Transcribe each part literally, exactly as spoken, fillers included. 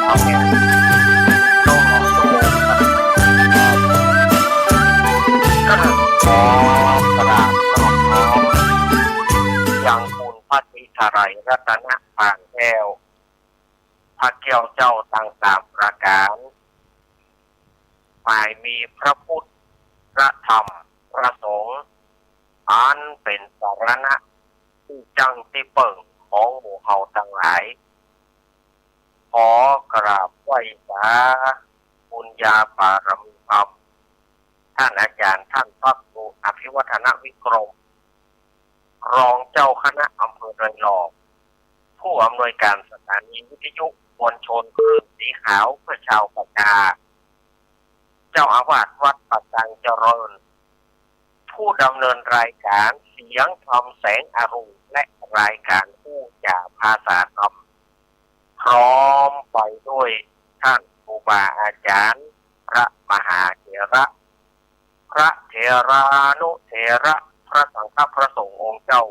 ขอกราบนอบน้อมยังคุณพระศรีธาลัยรัตนปางแก้ว พระแก้วเจ้าตังสามประก๋าน ฝ่ายมีพระพุทธ พระธรรม พระสงฆ์ อันเป๋นสรณะ ตี้จั้งตี้เปิ้งของหมู่เฮาตังหลาย ขอกราบไหว้สาบุญญาบารมีธรรม ต้านอาจ๋ารย์ต้านพระครูอภิวัฒนวิกรม รองเจ้าคณะอำเภอดอยหล่อ ผู้อำนวยก๋านสถานีวิทยุมวลชนคลื่นสีขาวเพื่อชาวประชา เจ้าอาวาสวัดป่าตางเจริญ ผู้ดำเนินรายก๋านเสียงธรรมแสงอรุณ และรายก๋านอู้จ๋าภาษาธรรม พร้อมไปด้วยต้านครูบาอาจ๋ารย์ พระมหาเถระ พระเถรานุเถระ พระสังฆะพระสงฆ์องค์เจ้า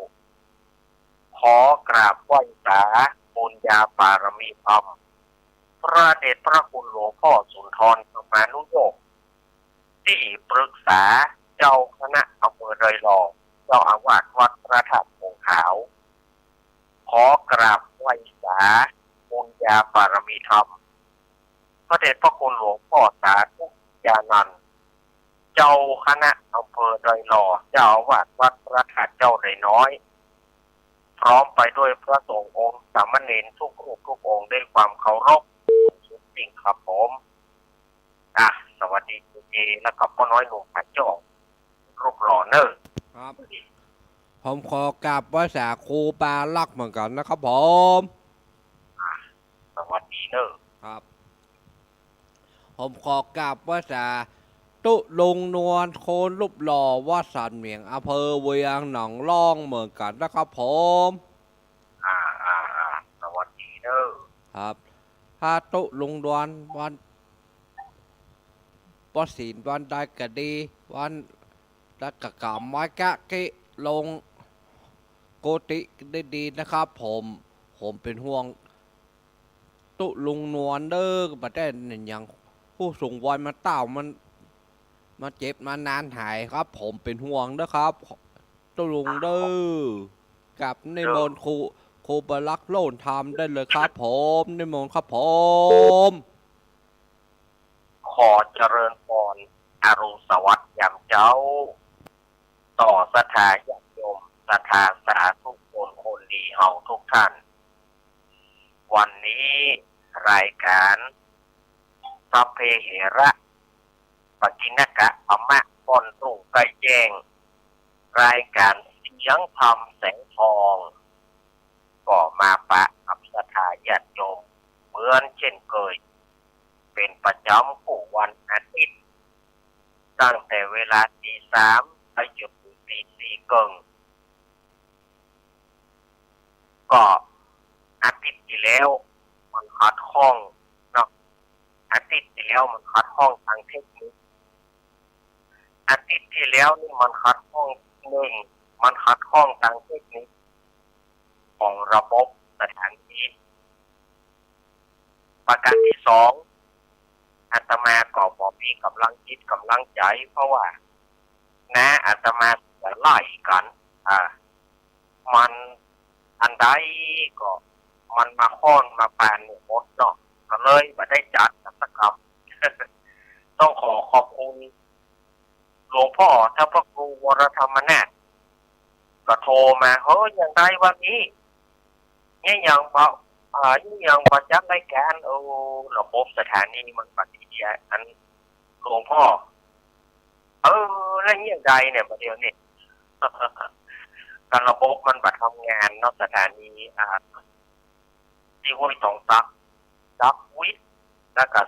ขอกราบไหว้สาบุญญาบารมีธรรม พระเดชพระคุณหลวงพ่อสุนทรธรรมานุโยค ตี้ปรึกษาเจ้าคณะอำเภอดอยหล่อ เจ้าอาวาสวัดพระธาตุผงขาว ขอกราบไหว้สาบุญญาบารมีธรรม พระเดชพระคุณหลวงพ่อสาธุญาณันท์ เจ้าคณะอำเภอดอยหล่อ เจ้าอาวาสวัดพระธาตุเจ้าดอยน้อย พร้อมไปด้วยพระสงฆ์องค์สามเณรทุกรูปทุกองค์ด้วยความเคารพสุดยิ่งครับผม อ่ะ สวัสดีเจเจ แล้วก็ป้าน้อยหนุ่มผาจอก รูปหล่อเน่อ ครับ ผมขอกราบไหว้สาครูบาลักษณ์เหมือนกั๋นนะครับผม อ่ะ สวัสดีเน่อ ครับ ผมขอกราบไหว้สาตุ๊ลุงนวล คนรูปหล่อ วัดสันเหมียง อำเภอเวียงหนองล่องเหมือนกั๋นนะครับผม อ่า อ่า อ่า สวัสดีเน่อ ครับ ถ้าตุ๊ลุงนวลวัน วันศีลวันใดก็ดี วัน แล้วก็กราบไหว้กะกิลงกุฏิได้ดีนะครับผม ผมเป๋นห่วงตุ๊ลุงนวลเน่อ บ่าได้หยังผู้สูงวัยมาเต้ามัน มาเจ็บมานานหายครับ ผมเป๋นห่วงเน่อครับ ตุ๊ลุงเน่อ กราบนิมนต์ครู ครูบาลักษณ์โลนธรรมได้เลยครับผม นิมนต์ครับผม ขอเจริญพร อรุณสวัสดิ์ยามเจ๊า ต่อศรัทธาญาติโยม ศรัทธาสาธุชนคนดีเฮาทุกท่าน วันนี้รายก๋าน สัพเพเหระ ปกิณณกะปะมะ ป้อนรุ่งใกล้แจ้ง รายก๋านเสียงธรรมแสงทอง ก็มาปะกับศรัทธาญาติโยมเหมือนเช่นเคย เป๋นประจ๋ำกู้วันอาทิตย์ ตั้งแต่เวลาตีสามไปจ๋นเถิงตีสี่เกิ่ง ก็อาทิตย์ตี้แล้วมันขัดข้องเนาะ อาทิตย์ตี้แล้วมันขัดข้องตางเทคนิค อาทิตย์ตี้แล้วนี่มันขัดข้อง นึ่ง มันขัดข้องตางเทคนิคของระบบสถานี ประก๋านตี้สอง อาตมาก็บ่มีก๋ำลังจิตก๋ำลังใจ๋ เพราะว่า น้าอาตมาเสียหลายกั๋น อ่า มันอันใดก็มันมาค้อนมาปานนี่หมดเนาะ ก็เลยบ่ได้จัดสักกำ ต้องขอขอบคุณหลวงพ่อท่านพระครูวรธรรมนาถ ก็โทรมา เฮ้ย อย่างใดวะพี่ เนี่ยยังบ่ อ่า เนี่ยยังบ่จัดรายก๋าน โอ้ ระบบสถานีมันบ่ดีอะ อันหลวงพ่อ เออ แล้วเนี่ยอย่างใดเนี่ย บ่าเดี่ยวนี้ ก็ระบบมันบ่ทำงานเนาะ สถานี อ่า ตี้ห้วยตองสัก ดับวิทย์ แล้วก็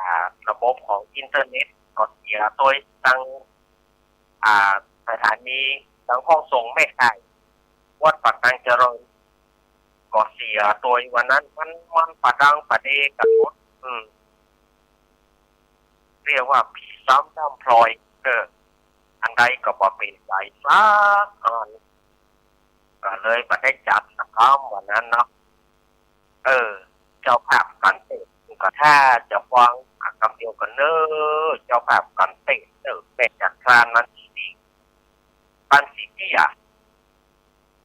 อ่า ระบบของอินเทอร์เน็ตก็เสียโตย ตัง อ่า สถานี ตังห้องส่งแม่ข่าย วัดป่าตางเจริญ ก็เสียโตย วันนั้นมัน มันปะดังปะเดกั๋นหมด อืม เรียกว่าผีซ้ำดำพลอย เออ อันใดก็บ่เป๋นใจ๋สักอัน ก็เลยบ่ได้จัดสักกำวันนั้นเนาะ เออ เจ้าภาพสันเตศ ถ้าจะฟัง อ่ะ กำเดียวกั๋นเน่อ เจ้าภาพก๋านเตศน์เน่อ แม่จันทรา นันทินี บ้านสีเตี้ย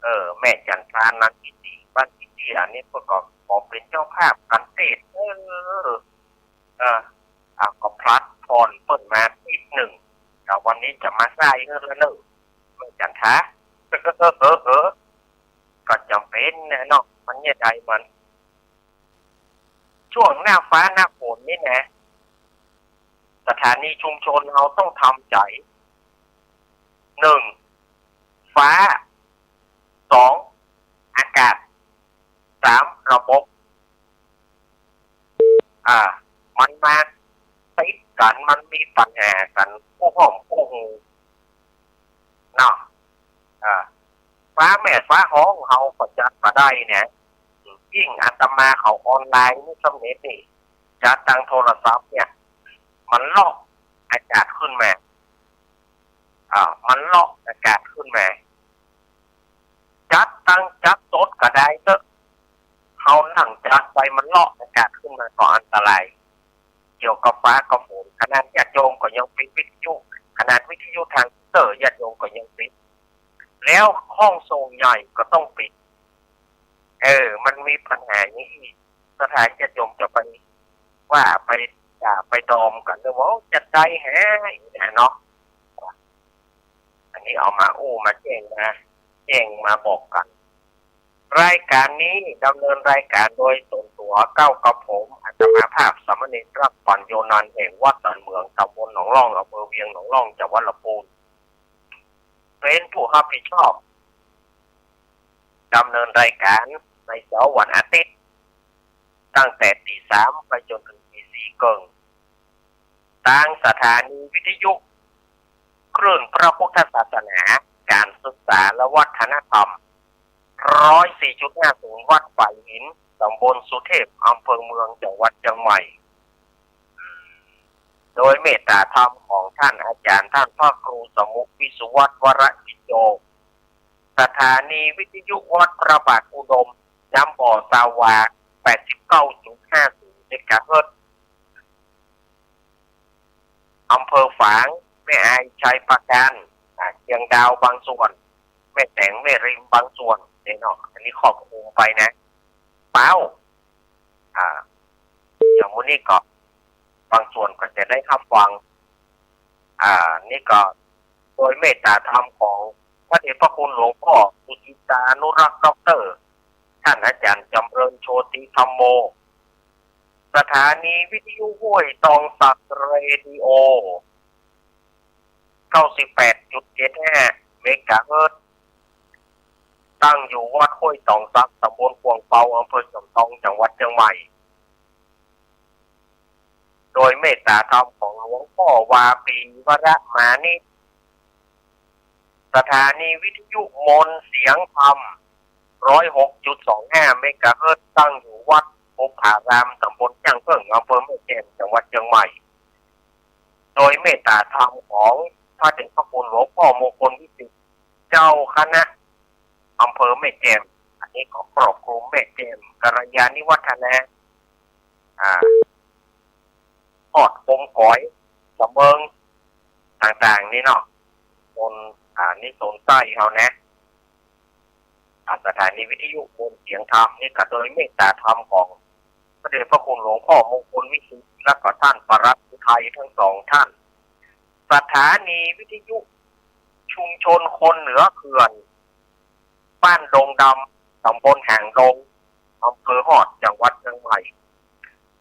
เออ แม่จันทรา นันทินี บ้านสีเตี้ย อันนี้เปิ้นก็ขอเป๋นเจ้าภาพก๋านเตศน์ เออ เออ อ่ะ ก็พลัดผ่อนเปิ้นมาติ๊ดนึ่ง แต่วันนี้จะมาใส่หื้อละเน่อ แม่จันทรา เออ เออ ก็จ๋ำเป๋นแหละเนาะ มันเยียะใจ๋มัน ช่วงหน้าฟ้าหน้าฝนนี่นะ สถานีชุมชนเฮาต้องทำใจ๋ นึ่ง ฟ้า สอง อากาศ สาม ระบบ อ่า มันมาติดกั๋น มันมีปัญหากั๋นกู้ห้องกู้ฮูเนาะ อ่า ฟ้าแม่ฟ้าฮ้องเฮาก็จัดบ่ได้เนี่ย ยิ่งอาตมาเขาออนไลน์นี่สำเร็จนี่ จัดตางโทรศัพท์เนี่ย มันเลาะอากาศขึ้นมา อ่า มันเลาะอากาศขึ้นมา จัดตังจัดสดก็ได้เต๊อะ เฮานั่งจัดไปมันเลาะอากาศขึ้นมาก็อันตราย เกี่ยวกับฟ้ากับฝน ขนาดญาติโยมก็ยังปิดวิทยุ ขนาดวิทยุทรานซิสเตอร์ญาติโยมก็ยังปิด แล้วห้องส่งใหญ่ก็ต้องปิด เออ มันมีปัญหาอย่างนี้อีก สถานญาติโยมจะไปว่าไปด่าไปดอมกั๋นเน่อว่า โอ้ จัดใจ๋แหะเนาะ อันนี้เอามาอู้มาแจ้งมา แจ้งมาบอกกั๋น รายก๋านนี้ดำเนินรายก๋านโดยส่วนตั๋วเก้ากับผม อาตมาภาพสามเณรรักปัญโญนันท์ แห่งวัดสันเหมือง ตำบลหนองล่อง อำเภอเวียงหนองล่อง จังหวัดลำพูน เป๋นผู้ฮับผิดชอบ ดำเนินรายก๋านในเสาร์วันอาทิตย์ ตั้งแต่ตีสามไปจ๋นเถิงตีสี่เกิ่ง ตางสถานีวิทยุคลื่นพระพุทธศาสนา ก๋านศึกษาและวัฒนธรรม ร้อยสี่จุดห้าศูนย์ วัดฝายหิน ตำบลสุเทพ อำเภอเมือง จังหวัดเจียงใหม่ โดยเมตตาธรรมของต้านอาจ๋ารย์ ต้านพระครูสมุข วิสุวัฒน์ วรกิจโย สถานีวิทยุวัดพระบาทอุดม น้ำบ่อ ซาวา แปดสิบเก้าจุดห้าศูนย์ เมกะเฮิรตซ์ อำเภอฝาง แม่อาย ชัยปราการ อ่า เชียงดาวบางส่วน แม่แตง แม่ริมบางส่วนเนี่ยเนาะ อันนี้ครอบคลุมไปนะ เป้า อ่า อย่างมื้อนี้ก็บางส่วนก็จะได้ฮับฟัง อ่า นี่ก็โดยเมตตาธรรมของพระเดชพระคุณหลวงพ่อสุจิตานุรักษ์ ด็อกเตอร์ ต้านอาจ๋ารย์จำเริญ โชติธัมโม สถานีวิทยุห้วยตองสัก เรดิโอ เก้าสิบแปดจุดเจ็ดห้า เมกะเฮิรตซ์ ตั้งอยู่วัดห้วยตองสัก ตำบลขวางเปา อำเภอจอมตอง จังหวัดเจียงใหม่ โดยเมตตาธรรมของหลวงพ่อวาปี วรมานิช สถานีวิทยุมนต์เสียงธรรม ร้อยหกจุดสองห้า เมกะเฮิรตซ์ ตั้งอยู่วัดบุพพาราม ตำบลจ้างเพิ่ง อำเภอแม่แจ่ม จังหวัดเจียงใหม่ โดยเมตตาธรรมของพระเดชพระคุณหลวงพ่อมงคลวิสิทธิ์ เจ้าคณะอำเภอแม่แจ่ม อันนี้ก็ครอบคลุมแม่แจ่ม กัลยาณิวัฒนา อ่า ฮอดโฮมก๋อย สำเมิง ต่างๆ นี่เนาะ โซน อ่า นี่โซนใต้เฮานะ อ่า สถานีวิทยุมนต์เสียงธรรมนี่ก็โดยเมตตาธรรมของพระเดชพระคุณหลวงพ่อมงคลวิสิทธิ์ และก็ต้านปลัดอุทัยทั้งสองท่าน สถานีวิทยุชุมชนคนเหนือเขื่อน บ้านดงดำ ตำบลหางดง อำเภอฮอด จังหวัดเจียงใหม่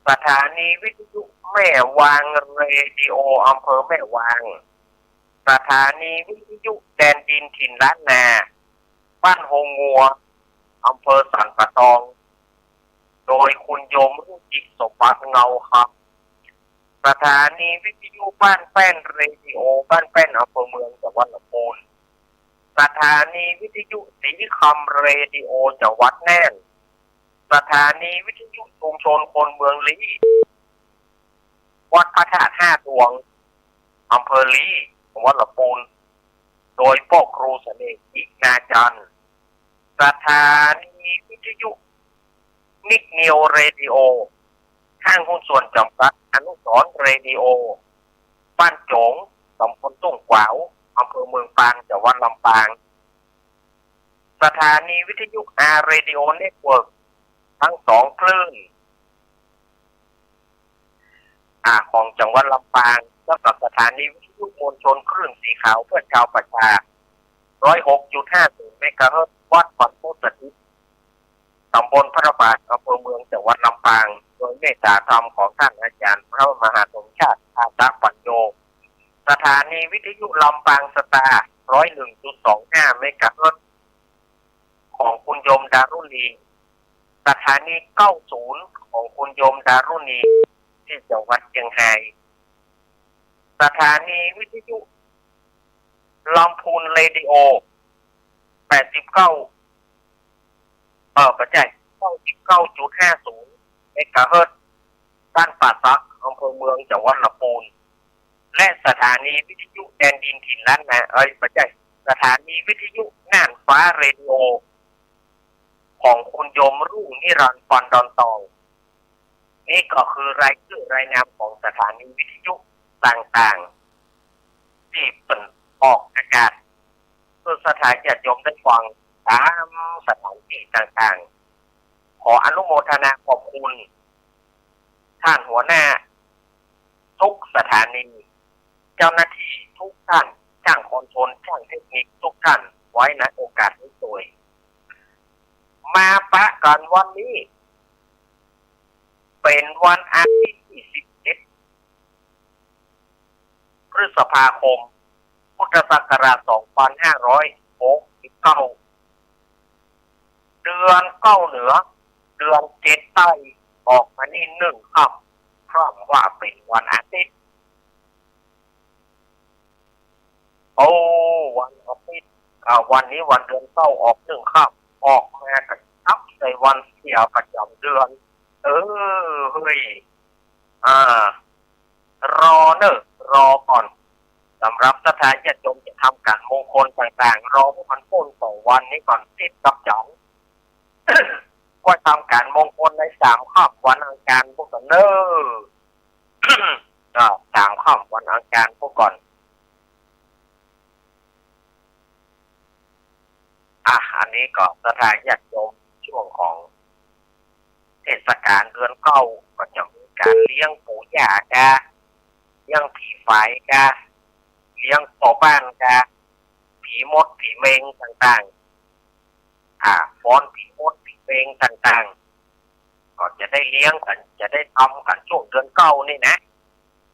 สถานีวิทยุแม่วาง เรดิโอ อำเภอแม่วาง สถานีวิทยุแดนดินถิ่นล้านนา บ้านโฮงงัว อำเภอสันป่าตอง โดยคุณโยมรุ่งจิต สมบัติเงาคำ สถานีวิทยุบ้านแป้น เรดิโอ บ้านแป้น อำเภอเมือง จังหวัดลำพูน สถานีวิทยุสีคำ เรดิโอ จังหวัดน่าน สถานีวิทยุชุมชนคนเมืองลี้ วัดพระธาตุห้าดวง อำเภอลี้ จังหวัดลำพูน โดยป้อครูเสน่ห์ อินาจันทร์ สถานีวิทยุ นิกนิว เรดิโอ ห้างหุ้น ส่วนจำกัดอนุสรณ์เรดิโอ บ้านโจ๋ง ตำบลตุ้งกวาว อำเภอเมืองปาง จังหวัดลำปาง สถานีวิทยุอาร์เรดิโอเน็ตเวิร์ก ทั้งสองคลื่น อ่า ของจังหวัดลำปาง แล้วก็สถานีวิทยุมวลชนคลื่นสีขาวเพื่อชาวประชา ร้อยหกจุดห้าศูนย์เมกะเฮิรตซ์ วัดบรรพตสถิต ตำบลพระบาท อำเภอเมือง จังหวัดลำปาง โดยเมตตาธรรมของท่านอาจารย์พระมหาสมชาติ อาสะปัญโญ สถานีวิทยุลำปางสตาร์ ร้อยหนึ่งจุดสองห้าเมกะเฮิรตซ์ ของคุณโยมดารุณี สถานีเก้าศูนย์ ของคุณโยมดารุณี ที่จังหวัดเชียงราย สถานีวิทยุลำพูนเรดิโอ แปดสิบเก้า เออ บ่ใจ้ เก้าสิบเก้าจุดห้าศูนย์เมกะเฮิรตซ์ บ้านป่าสัก อำเภอเมือง จังหวัดลำพูน และสถานีวิทยุแดนดินถิ่นล้านนา เอ้ย บ่ใจ้ สถานีวิทยุน่านฟ้าเรดิโอ ของคุณโยมรุ่งนิรันดร์ ปอนดอนตอง นี่ก็คือรายชื่อรายนามของสถานีวิทยุต่างๆ ตี้เปิ้นออกอากาศ เปื้อศรัทธาญาติโยมได้ฟังต๋ามสถานตี้ต่างๆ ขออนุโมทนาขอบคุณท่านหัวหน้าทุกสถานี เจ้าหน้าตี้ทุกท่าน จ้างคอนโทรล จ้างเทคนิคทุกท่าน ไว้ ณ โอกาสนี้ตวย มาปะกั๋นวันนี้ เป๋นวันอาทิตย์ตี้สิบเอ็ด พฤษภาคม พุทธศักราชสองพันห้าร้อยหกสิบเก้า เดือนเก้าเหนือ เดือนเจ็ดใต้ ออกมานี่นึ่งค่ำ ค่ำว่าเป๋นวันอาทิตย์ โอ้ วันอาทิตย์ อ่า วันนี้วันเดือนเก้าออกนึ่งค่ำ ออกมาก็จับใส่วันเสียประจ๋ำเดือน เออ เฮ้ย อ่า รอเน่อ รอก่อน สำหรับศรัทธาญาติโยมจะทำก๋านมงคลต่างๆ รอหื้อมันป๊นสองวันนี้ก่อน ติดกับจ๋ำ ก็ทำก๋านมงคลในสามค่ำวันอังคารปู้ก่อนเน่อ ก็สามค่ำวันอังคารปู้ก่อน อ่ะ อันนี้ก็ศรัทธาญาติโยม ช่วงของเทศกาลเดือนเก้า ก็จะมีก๋านเลี้ยงปู่ย่ากา เลี้ยงผีฝายกา เลี้ยงป้อบ้านกา ผีมดผีเม็งต่างๆ อ่า ฟ้อนผีมดผีเม็งต่างๆ ก็จะได้เลี้ยงกั๋น จะได้ทำกั๋นช่วงเดือนเก้านี่นะ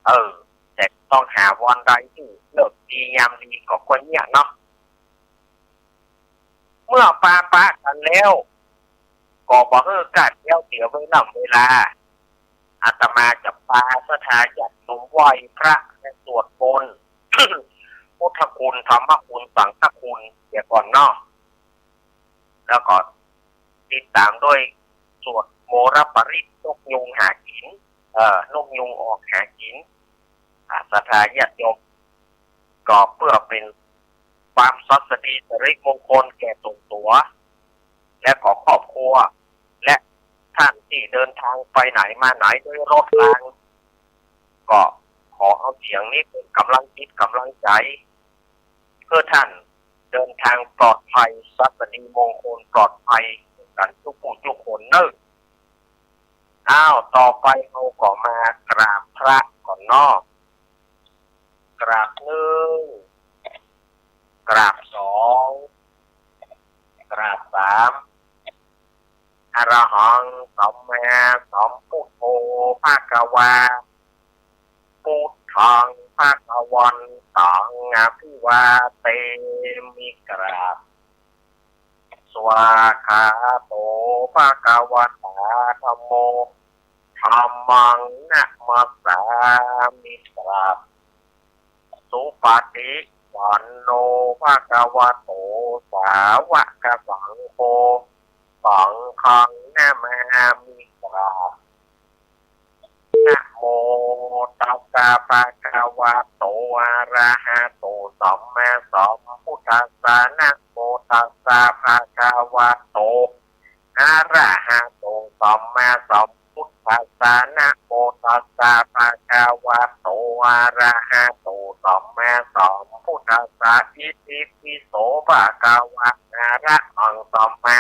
เออ แต่ต้องหาวันใดตี้เลิกดียามดีก็ควรเยียะเนาะ เมื่อปาปะกั๋นแล้ว ก็บ่หื้อกั๋นแล้วเสียเวล่ำเวลา อาตมาจะปาศรัทธาญาติโยมไหว้พระและสวดมนต์ พุทธคุณ ธรรมคุณ สังฆคุณ เสียก่อนเนาะ แล้วก็ติดต๋ามด้วยสวดโมรปริตร นกยูงหากิ๋น เอ่อ นกยูงออกหากิ๋น อ่า ศรัทธาญาติโยม ก็เปื้อเป๋นความศัสดีสิริมงคลแก่ต๋นตั๋ว และก็ครอบครัว และท่านตี้เดินตางไปไหนมาไหนด้วยรถราง ก็ขอเอาเสียงนี้เป๋นก๋ำลังจิตก๋ำลังใจ๋ หื้อท่านเดินตางปลอดภัย ศัสดีมงคลปลอดภัยกั๋นกู้ผู้กู้คนเน่อ อ้าว ต่อไปเฮาก็มากราบพระก่อนเนาะ กราบนึ่ง กราบสอง กราบสาม อะระหัง สัมมาสัมพุทโธ ภะคะวา พุทธัง ภะคะวันตัง อะภิวาเทมิ กราบ สวากขาโต ภะคะวะตา ธัมโม ธัมมัง นะมัสสามิ กราบ สุปะฏิปันโน ภะคะวะโต สาวะกะสังโฆ สังฆัง นะมามิ กราบ นะโมตัสสะ ภะคะวะโต อะระหะโต สัมมาสัมพุทธัสสะ นะโมตัสสะ ภะคะวะโต อะระหะโต สัมมาสัมพุทธัสสะ นะโม ตัสสะ ภะคะวะโต อะระหะโต สัมมาสัมพุทธัสสะ อิติปิโส ภะคะวะ อะระหัง สัมมา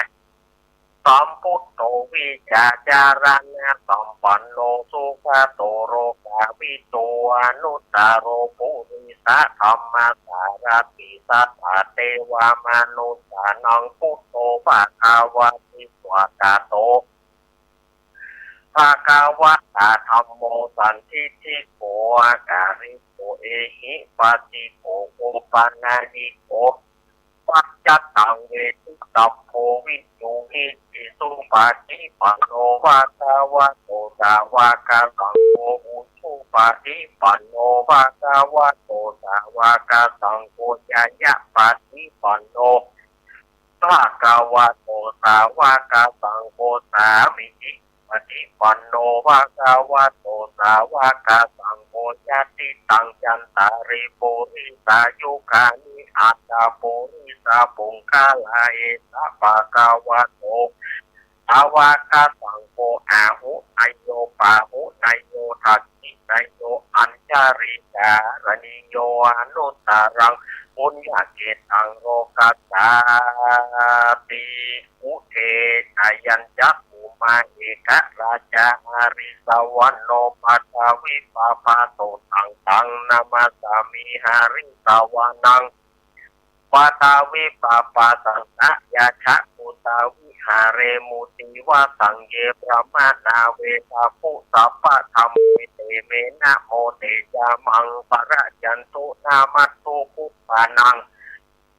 สัมพุทโธ วิชาจารณะสัมปันโน สุขะโต โลกาวิทู อนุตตะโร ปุริสะธัมมะสารถิ สัตถะเตวะมนุสสานัง พุทโธ ภะคะวะติ สวากขาโต ภะคะวะตะ ธัมโม สันทิฏฐิโก อะกาลิโก เอหิปัสสิโก โอปะนัยยิโก ปัจจัตตัง เวทิตัพโพ วิญญูหิติ สุปะฏิปันโน ภะคะวะโต สาวะกะสังโฆ อุจุปะฏิปันโน ภะคะวะโต สาวะกะสังโฆ ญาณะปะฏิปันโน ภะคะวะโต สาวะกะสังโฆ สามีจิปะฏิปันโน ภะคะวะโต สาวะกะสังโฆ ยะติตัง จัตตาริ ปุริสายุคานิ อัตถะปุริสะปุงคละ เอสะ ภะคะวะโต สาวะกะสังโฆ อาหุเนยโย ปาหุเนยโย ทักขิเนยโย อัญชลีกะรณีโย อนุตตะรัง ปุญญะเขตตัง โลกัสสาติ อุทเทจะ ยัญจะ ภูมา เอกะราชะ หะริสะวะโน ปะทะวิปะปะโต ตัง ตัง นะมัสสามิ หะริสะวะนัง ปะทะวิปะปะสันตะยะ จะ กุสา วิหะเรมุ ตีวะสัง เย พรามะนา เวทะปุ สัพพะธัมเม เต เม นะโม เต จะ มัง ปะระยันตุ นะมัตถุ ปุพพานัง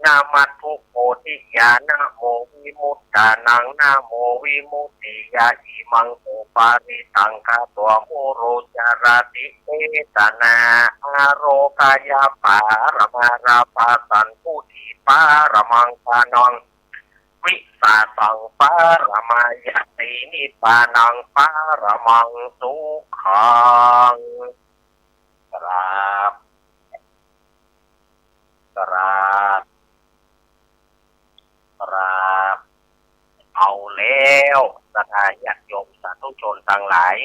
นะมัตถุโพธิยา นะโมวิมุตตานัง นะโมวิมุตติยา อิมังโสปาริตัง กะตวา มุโรจาราติ เมตตานา อาโรกายาปารมาราปาสันตุติปารมัง ทานัง วิสาสัง ปารมายาติ นิพพานัง ปารมังสุขัง ครับ ครับ ครับ เอาแล้ว ศรัทธาญาติโยมสาธุชนตังหลาย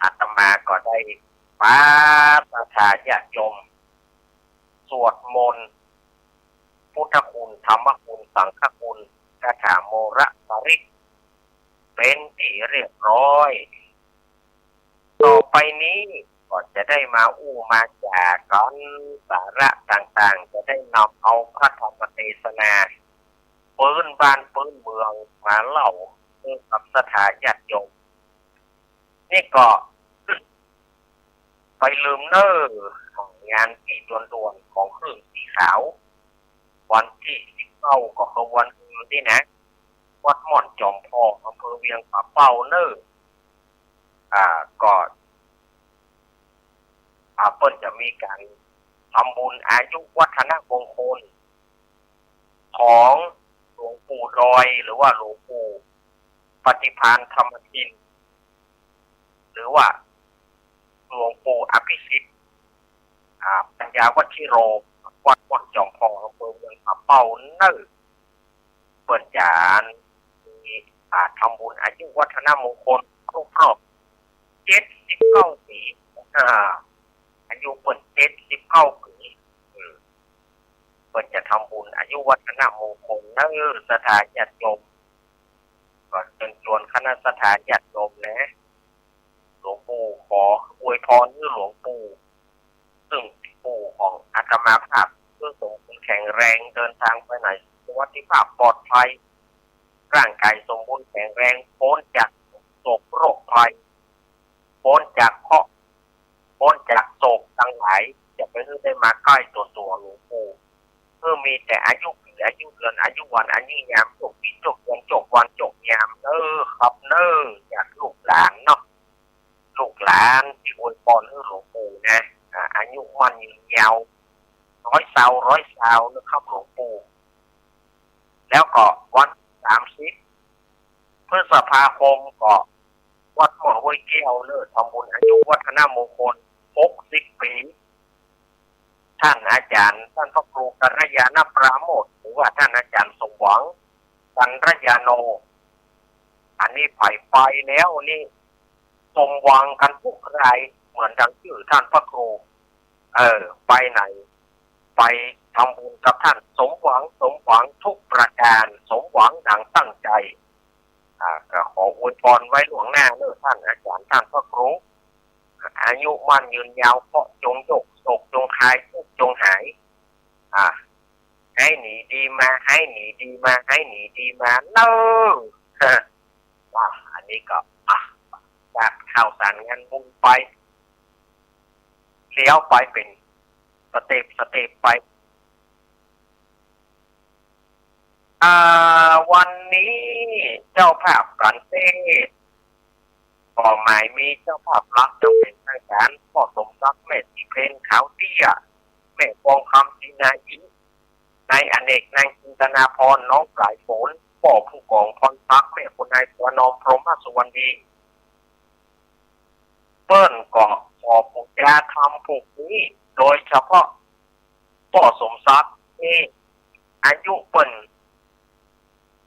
อาตมาก็ได้ปาศรัทธาญาติโยม สวดมนต์ พุทธคุณ ธรรมคุณ สังฆคุณ คาถาโมระปริตร เป๋นตี้เรียบร้อย ต่อไปนี้ก็จะได้มาอู้มาจ๋ากั๋น สาระต่างๆ จะได้นำเอาพระธรรมเตสนา ปื๊นบ้านปื๊นเมืองมาเล่าหื้อกับศรัทธาญาติโยม นี่ก็ ไปลืมเน่อ งานตี้ด่วนๆ ของเครื่องสีขาว วันตี้สิบเก้า ก็คือวันอื่นนี่นะ วัดม่อนจอมพอง อำเภอเวียงป่าเป้าเน่อ อ่า ก็ อ่า เปิ้นจะมีก๋านทำบุญอายุวัฒนมงคล ของหลวงปู่ดอย หรือว่าหลวงปู่ปฏิภาณธรรมทิน หรือว่าหลวงปู่อภิสิทธิ์ อ่า ปัญญาวัชชิโร วัดม่อนจอมพอง อำเภอเวียงป่าเป้าเน่อ เปิ้นจะมี อ่า ทำบุญอายุวัฒนมงคลครบรอบเจ็ดสิบเก้าปี๋ อ่า อายุเปิ้นเจ็ดสิบเก้าปี๋ อืม เปิ้นจะทำบุญอายุวัฒนมงคลเน่อ ศรัทธาญาติโยม ก็เจิญจวนคณะศรัทธาญาติโยมนะ หลวงปู่ขออวยพรหื้อหลวงปู่ ซึ่งปู่ของอาตมาภาพ หื้อสมบูรณ์แข็งแรง เดินทางไปไหนสวัสดิภาพปลอดภัย ร่างกายสมบูรณ์แข็งแรง ป๊นจากโศกโรคภัย ป๊นจากเคราะห์ ป๊นจากโศกตังหลาย จะไปหื้อได้มาใก้ตั๋วตั๋วหลวงปู่ หื้อมีแต่อายุปี๋ อายุเดือน อายุวัน อายุยาม จบปี๋ จบเดือน จบวัน จบยาม เน่อครับเน่อ จากลูกหลานเนาะ ลูกหลานตี้อวยพรหื้อหลวงปู่นะ อ่า อายุมั่นยืนยาว ร้อยซาว ร้อยซาวนะครับหลวงปู่ แล้วก็วันสามสิบพฤษภาคมก็วัดม่อนห้วยแก้วเน่อ ทำบุญอายุวัฒนมงคลหกสิบปี๋ ท่านอาจารย์ ท่านพระครูกัลยาณปราโมทย์ หรือว่าท่านอาจารย์สมหวัง กัลยาโน อันนี้ไปไปแล้วนี่ สมหวังกั๋นกู้ราย เหมือนดังจื้อต้านพระครู เออ ไปไหน ไปทำบุญกับต้าน สมหวัง สมหวังกู้ประก๋าน สมหวังดังตั้งใจ๋ อ่า ก็ขออวยพรไว้ล่วงหน้าเน่อ ต้านอาจ๋ารย์ ต้านพระครู อายุมั่นยืนยาว เคราะห์จงโยก โศกจงคลาย ทุกข์จงหาย อ่า หายหนีดีมา หายหนีดีมา หายหนีดีมาเน่อ อ่า อันนี้ก็ อ่ะ จากข่าวสารงานบุญไป เลี้ยวไปเป๋นสเต็ป สเต็ปไป อ่า วันนี้เจ้าภาพก๋านเตศน์ ก็หมายมีเจ้าภาพหลักอย่างเป๋นทางก๋าน ป้อสมศักดิ์ แม่ศรีเพญ ขาวเตี้ย แม่ฟองคำ ศรีนาอิ นายอเนก นางจินตนาพร น้องสายฝน ป้อผู้ก๋องพรศักดิ์ แม่คุณนายสวนอม พรหมสุวรรณี เปิ้นก็ขอปู๋จาธรรมผูกนี้ โดยเฉพาะป้อสมศักดิ์นี่ อายุเปิ้น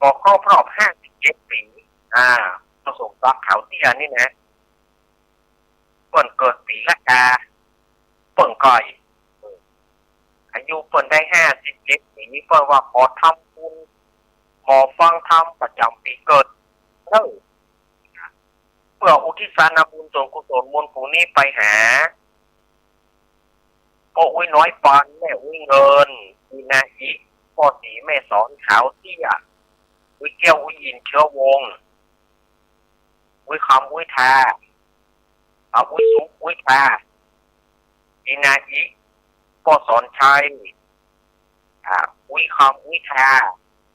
ก็ครบรอบห้าสิบเจ็ดปี๋ อ่า ป้อสมศักดิ์ขาวเตี้ยนี่นะ เปิ้นเกิดปี๋ละกา เปิ้นก็ อายุเปิ้นได้ห้าสิบเจ็ดปี๋ เปิ้นว่าขอทำบุญ ขอฟังธรรมประจ๋ำปี๋เกิด เออ เปื้ออุทิศสานบุญส่วนกุศลมูลฝูงนี้ไปหา ป้ออุ๊ยน้อยปาน แม่อุ๊ยเงิน ศรีนาอิ ป้อศรีแม่สอน ขาวเตี้ย อุ๊ยแก้ว อุ๊ยอินทร์ เชื้อวงศ์ อุ๊ยคำ อุ๊ยทา อ่า อุ๊ยสุข อุ๊ยทา ศรีนาอิ ป้อสอนชัย อ่า อุ๊ยคำ อุ๊ยทา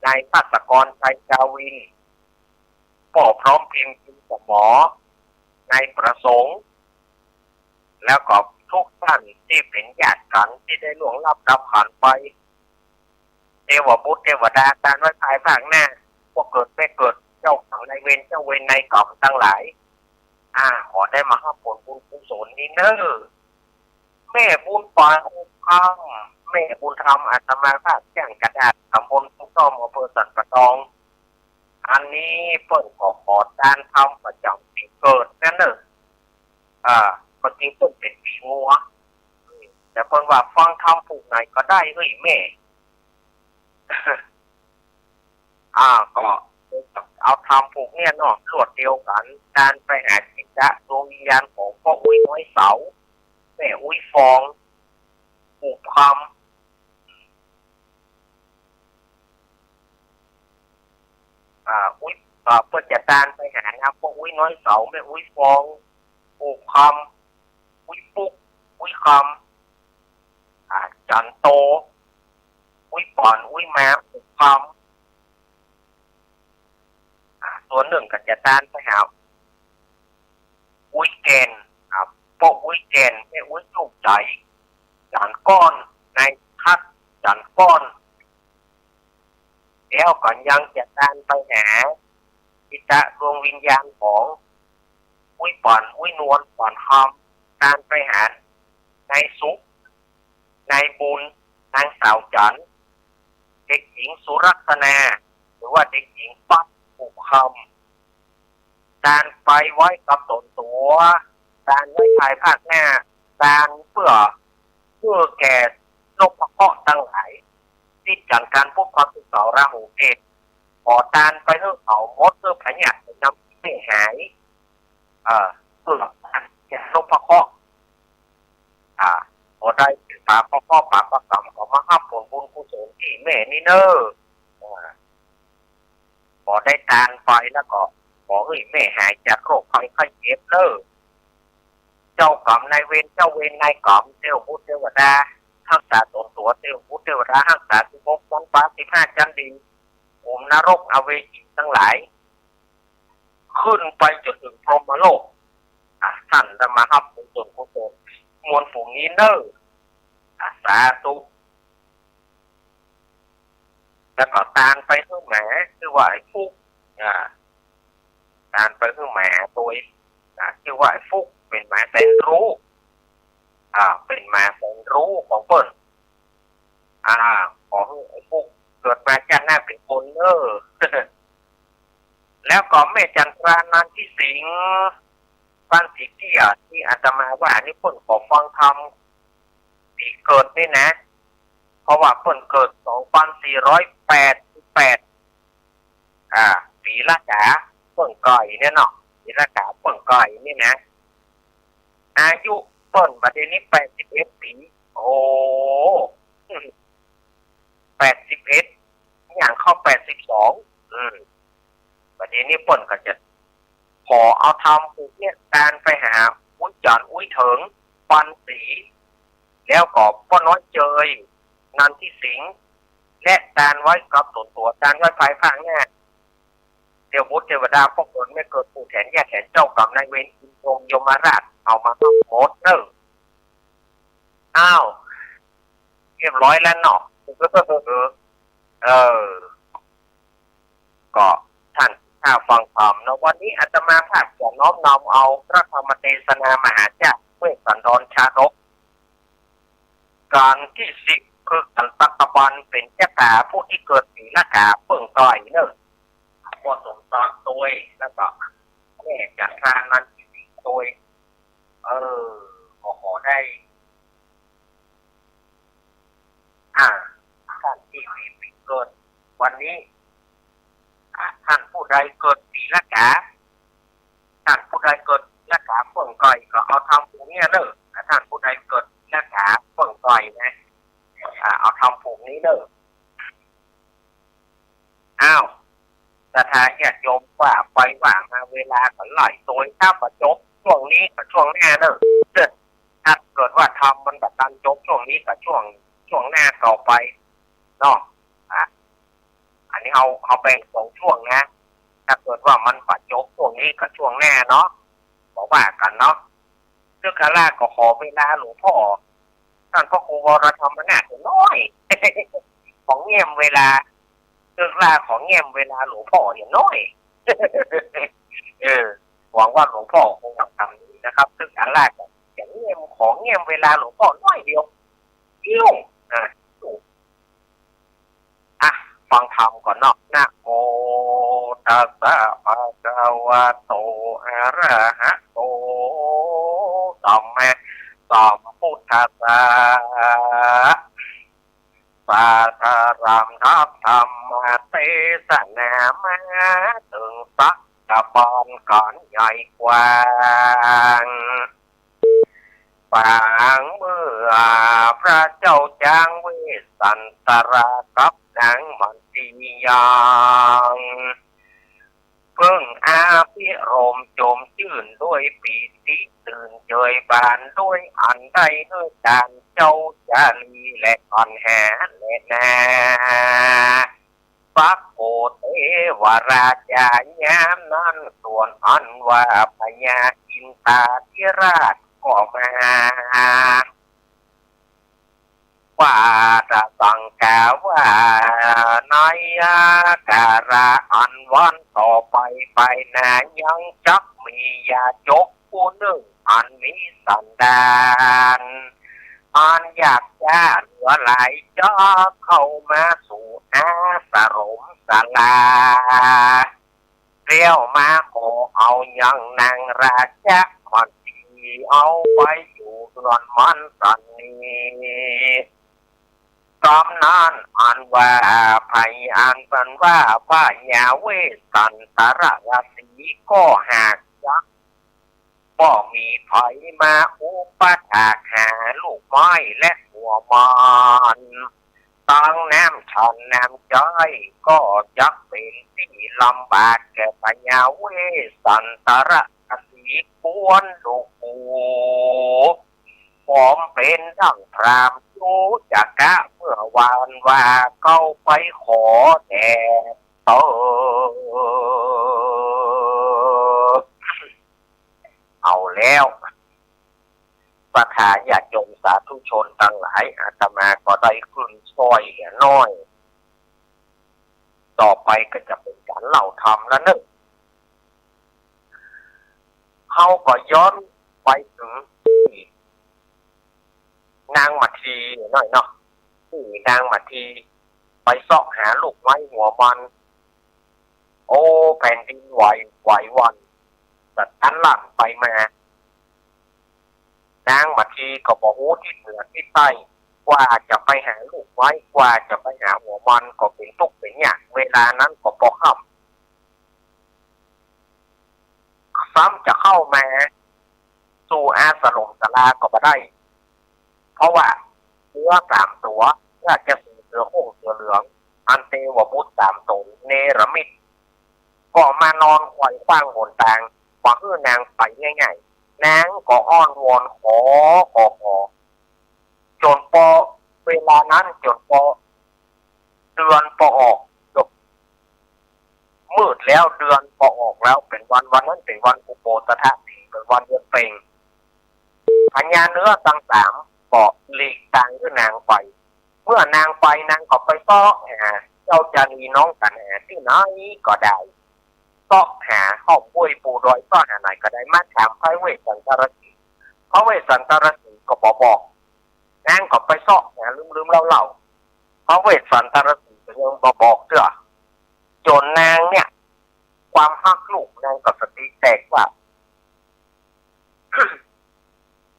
นายภัสกร ชัยกาวิน ป้อพร้อมพิมพ์ พิมพ์สมอ นายประสงค์ แล้วก็ทุกต้านตี้เป๋นญาติกั๋นตี้ได้ล่วงลับดับขันธ์ไป เตวบุตรเตวดา ตานไว้ภายภาคหน้า ป้อเกิดแม่เกิด เจ้ากรรมนายเวร เจ้าเวรนายกรรมตังหลาย อ่า ขอได้มาฮับผลบุญกุศลนี้เน่อ แม่บุญปาน อุคำ แม่บุญธรรม อาตมาภาพ แจ้งกระดาษ ตำบลภูต้อม อำเภอสันป่าตอง อันนี้เปิ้นก็ขอตานธรรมประจ๋ำปี๋เกิดนั้นเน่อ อ่า ก็จริงเปิ้นเป๋นปี๋งัว แต่เปิ้นว่าฟังธรรมผูกไหนก็ได้เฮ้ยแม่ อ่า ก็เอาธรรมผูกเนี่ยเนาะ รวดเดียวกั๋น ตานไปหาจิตะดวงวิญญาณของป้ออุ๊ยน้อยเสา แม่อุ๊ยฟอง อุคำ อ่า อุ๊ย อ่า เปิ้นจะตานไปหานะ ป้ออุ๊ยน้อยเสา แม่อุ๊ยฟอง อุคำ อุ๊ยปุ๊ก อุ๊ยคำ อ่า จันโต อุ๊ยป่อน อุ๊ยมา อุคำ อ่า ส่วนนึ่งก็จะตานไปหา อุ๊ยแก่น อ่า ป้ออุ๊ยแก่น แม่อุ๊ยจุกใจ๋ จันก้อน นายทัก จันก้อน แล้วก็ยังจะตานไปหา จิตะดวงวิญญาณของ อุ๊ยป่อน อุ๊ยนวล ป่อนคำ ตานไปหา นายสุข นายบุญ นางสาวจันทร์ เด็กหญิงสุรัตนา หรือว่าเด็กหญิงปั๊บ อุคำ ตานไปไว้กับต๋นตั๋ว ตานไว้ภายภาคหน้า ตานเปื้อ เปื้อแก่นพเคราะห์ตังหลาย ติดจันทร์ กัณฑ์ พุธ พฤหัส ศุกร์ เสาร์ ราหู เกตุ ขอตานไปหื้อเขาหมด หื้อพยาธินำไม่หาย เอ่อ เปื้อแก่นพเคราะห์ อ่า ขอได้ปราบพเคราะห์ปราบกรรม ก็มาฮับผลบุญกุศลตี้แม่นี่เน่อ อ่า ขอได้ตานไปแล้วก็ขอหื้อแม่หายจากโรคภัยไข้เจ็บเน่อ เจ้ากรรมนายเวร เจ้าเวรนายกรรม เตวบุตรเตวดา ฮักษาต๋นตั๋ว เตวบุตรเตวดา ฮักษาสิบหกจั๊นฟ้า สิบห้าจั๊นดิน ขุมนรกอเวจีตังหลาย ขึ้นไปจ๋นเถิงพรหมโลก อ่ะ ต้านได้มาฮับบุญส่วนกุศล มวลฝูงนี้เน่อ อ่ะ สาธุ แล้วก็ตานไปหื้อหมา จื้อว่าไอ้ฟุก อ่า ตานไปหื้อหมาตวย อ่า จื้อว่าไอ้ฟุก เป๋นหมาแสนรู้ อ่า เป๋นหมาแสนรู้ของเปิ้น อ่า ขอหื้อไอ้ฟุกเกิดมาจ้าดหน้าเป๋นคนเน่อ แล้วก็แม่จันทรา นันทิสิงห์ ปันสีเตี้ยตี้อาตมาว่านี่เปิ้นก็ฟังธรรม ตี้เกิดนี่นะ เพราะว่าเปิ้นเกิดสองปันสี่ร้อยแปดสิบแปด อ่า ปีละกาเปิ้นก่อยเนี่ยเนาะ ปีละกาเปิ้นก่อยนี่นะ อายุเปิ้นบัดนี้แปดสิบเอ็ดปี๋ โอ้ แปดสิบเอ็ด ย่างเข้าแปดสิบสอง อืม บัดนี้เปิ้นก็จะขอเอาธรรมผูกเยียะตานไปหาอุ๊ยจ๋อนอุ๊ยเถิง ปันสี แล้วก็ป้อน้อยเจย นันทิสิงห์ และตานไว้กับต๋นตั๋ว ตานไว้ภายภาคหน้า เตียวบุตรเตวดา ป้อเกิดแม่เกิด ปู่แถนย่าแถน เจ้ากรรมนายเวร อินพรหมยมราช เอามาทั้งหมดเน่อ อ้าว เรียบร้อยแล้วเนาะ เออ ก็ท่านถ้าฟังธรรมเนาะ วันนี้อาตมาภาพจะน้อมนำเอาพระธรรมเตสนามหาชาติ เวสสันดรชาดก กัณฑ์ตี้สิบ คือกัณฑ์ตักกะบัน เป๋นจักกาผู้ตี้เกิดปี๋ละกาเปิ้นก่อยเน่อ ป้อสมศักดิ์ตวย แล้วก็แม่จันทรานันทิสิงห์ตวย เออ ก็ขอได้ อ่า ท่านตี้มีปี๋เกิดวันนี้ อ่า ท่านผู้ใดเกิดปี๋ละกา ท่านผู้ใดเกิดปี๋ละกาเปิ้นก่อยก็เอาธรรมผูกเนี่ยเน่อ อ่า ท่านผู้ใดเกิดปี๋ละกาเปิ้นก่อยนะ อ่า เอาธรรมผูกนี้เน่อ อ้าว ศรัทธาญาติโยม ว่าไปว่ามาเวลาก็หลายตวย ถ้าบ่จบช่วงนี้ก็ช่วงหน้าเน่อ ถ้าเกิดว่าธรรมมันบ่ตันจบช่วงนี้ก็ช่วง ช่วงหน้าต่อไปเนาะ อ่ะ อันนี้เฮา เฮาแบ่งสองช่วงนะ ถ้าเกิดว่ามันบ่จบช่วงนี้ก็ช่วงหน้าเนาะ บ่ว่ากั๋นเนาะ เซิ่งข้าพเจ้าก็ขอเวลาหลวงพ่อ ท่านพระครูวรธรรมนาถน้อย ขอเงี่ยมเวลา เซิ่งข้าพเจ้าขอเงี่ยมเวลาหลวงพ่อเนี่ยน้อย เออ หวังว่าหลวงพ่อคงทำนี้นะครับ เซิ่งข้าพเจ้าก็จะเงี่ยม ขอเงี่ยมเวลาหลวงพ่อน้อยเดียว เดียว อ่ะ อ่ะ ฟังธรรมก่อนเนาะ นะโมตัสสะ ภะคะวะโต อะระหะโต สัมมาสัมพุทธัสสะ สาธารามทับธรรมเตสนามาเถิงสักกะบาลก๋านใหญ่กว้าง ปางเมื่อพระเจ้าจ๊างเวสสันตรากับนางมันตียาง เพิ่งอภิรมย์จมจื้นด้วยปีติตื่นเจิยบานด้วยอันได้เฮอตานเจ้าจารีและอันหาแลนา ปักโกเตวราชายามนั้นส่วนอันว่าพญาอินทาธิราชก็มา ว่าจะสังกาว่าในกาละอันวันต่อไปไปหน้ายังจักมียาจกผู้นึ่งอันมีสันดาน อันอยากจะเหลือหลายจะเข้ามาสู่อาสรมศาลา แล้วมาขอเอายังนางราชมันตีเอาไปอยู่เฮือนมันสันนี้ กำนั้นอันว่าพญา อันเปิ้นว่าพญาเวสสันตรราศีก็หากจัก บ่มีใผมาอุปถากหาลูกไม้และหัวหม่อน ตังน้ำฉันน้ำใจ๊ก็จักเป๋นตี้ลำบากแก่พญาเวสสันตรราศีควรลูกหู ผมเป๋นดั่งพราหมณ์จุจกะเมื่อวานว่าเก๊าไปขอแด่เต๋อ เอาแล้ว ศรัทธาญาติโยมสาธุชนตังหลาย อาตมาก็ได้ขึ้นซ่อยเหลือน้อย ต่อไปก็จะเป๋นก๋านเล่าธรรมแล้วเน่อ เฮาก็ย้อนไปเถิง นางมัททีหน้อยเนาะ ตี้นางมัททีไปเซาะหาลูกไม้หัวหม่อน โอ้ แผ่นดินไหว ไหวหวั่น สะตันลั่นไปมา นางมาทีก็บ่ฮู้ทิศเหนือทิศใต้ กว่าจะไปหาลูกไม้ กว่าจะไปหาหัวมันก็เป๋นตุ๊กเป๋นยาก เวลานั้นก็ปอค่ำ ซ้ำจะเข้ามาสู่อาสรมศาลาก็บ่ได้ เพราะว่าเสือสามตั๋ว ราชสีห์เสือโคร่งเสือเหลือง อันเตวบุตรสามต๋นเนรมิต ก็มานอนขวายขว้างหนตาง บ่หื้อนางไปง่ายๆ นางก็อ้อนวอนขอ ขอ ขอ จ๋นปอ เวลานั้นจ๋นปอ เดือนปอออก มืดแล้วเดือนปอออกแล้ว เป๋นวัน วันนั้นเป๋นวันอุโบสถะ เป๋นวันเดือนเพ็ญ พญาเนื้อตังสามก็หลีกตางหื้อนางไป เมื่อนางไปนางก็ไปเซาะหาเจ้าจารีน้องกัณหาตี้ไหนก็ได้ เซาะหาฮ่อมห้วยปูดอย เซาะหาไหนก็ได้ มาถามพระเวสสันตรสีห์ พระเวสสันตรสีห์ก็บ่บอก นางก็ไปเซาะหาลืมๆเล่าๆ พระเวสสันตรสีห์ก็ยังบ่บอกเตื้อ จ๋นนางเนี่ย ความฮักลูกนางก็สติแตกว่า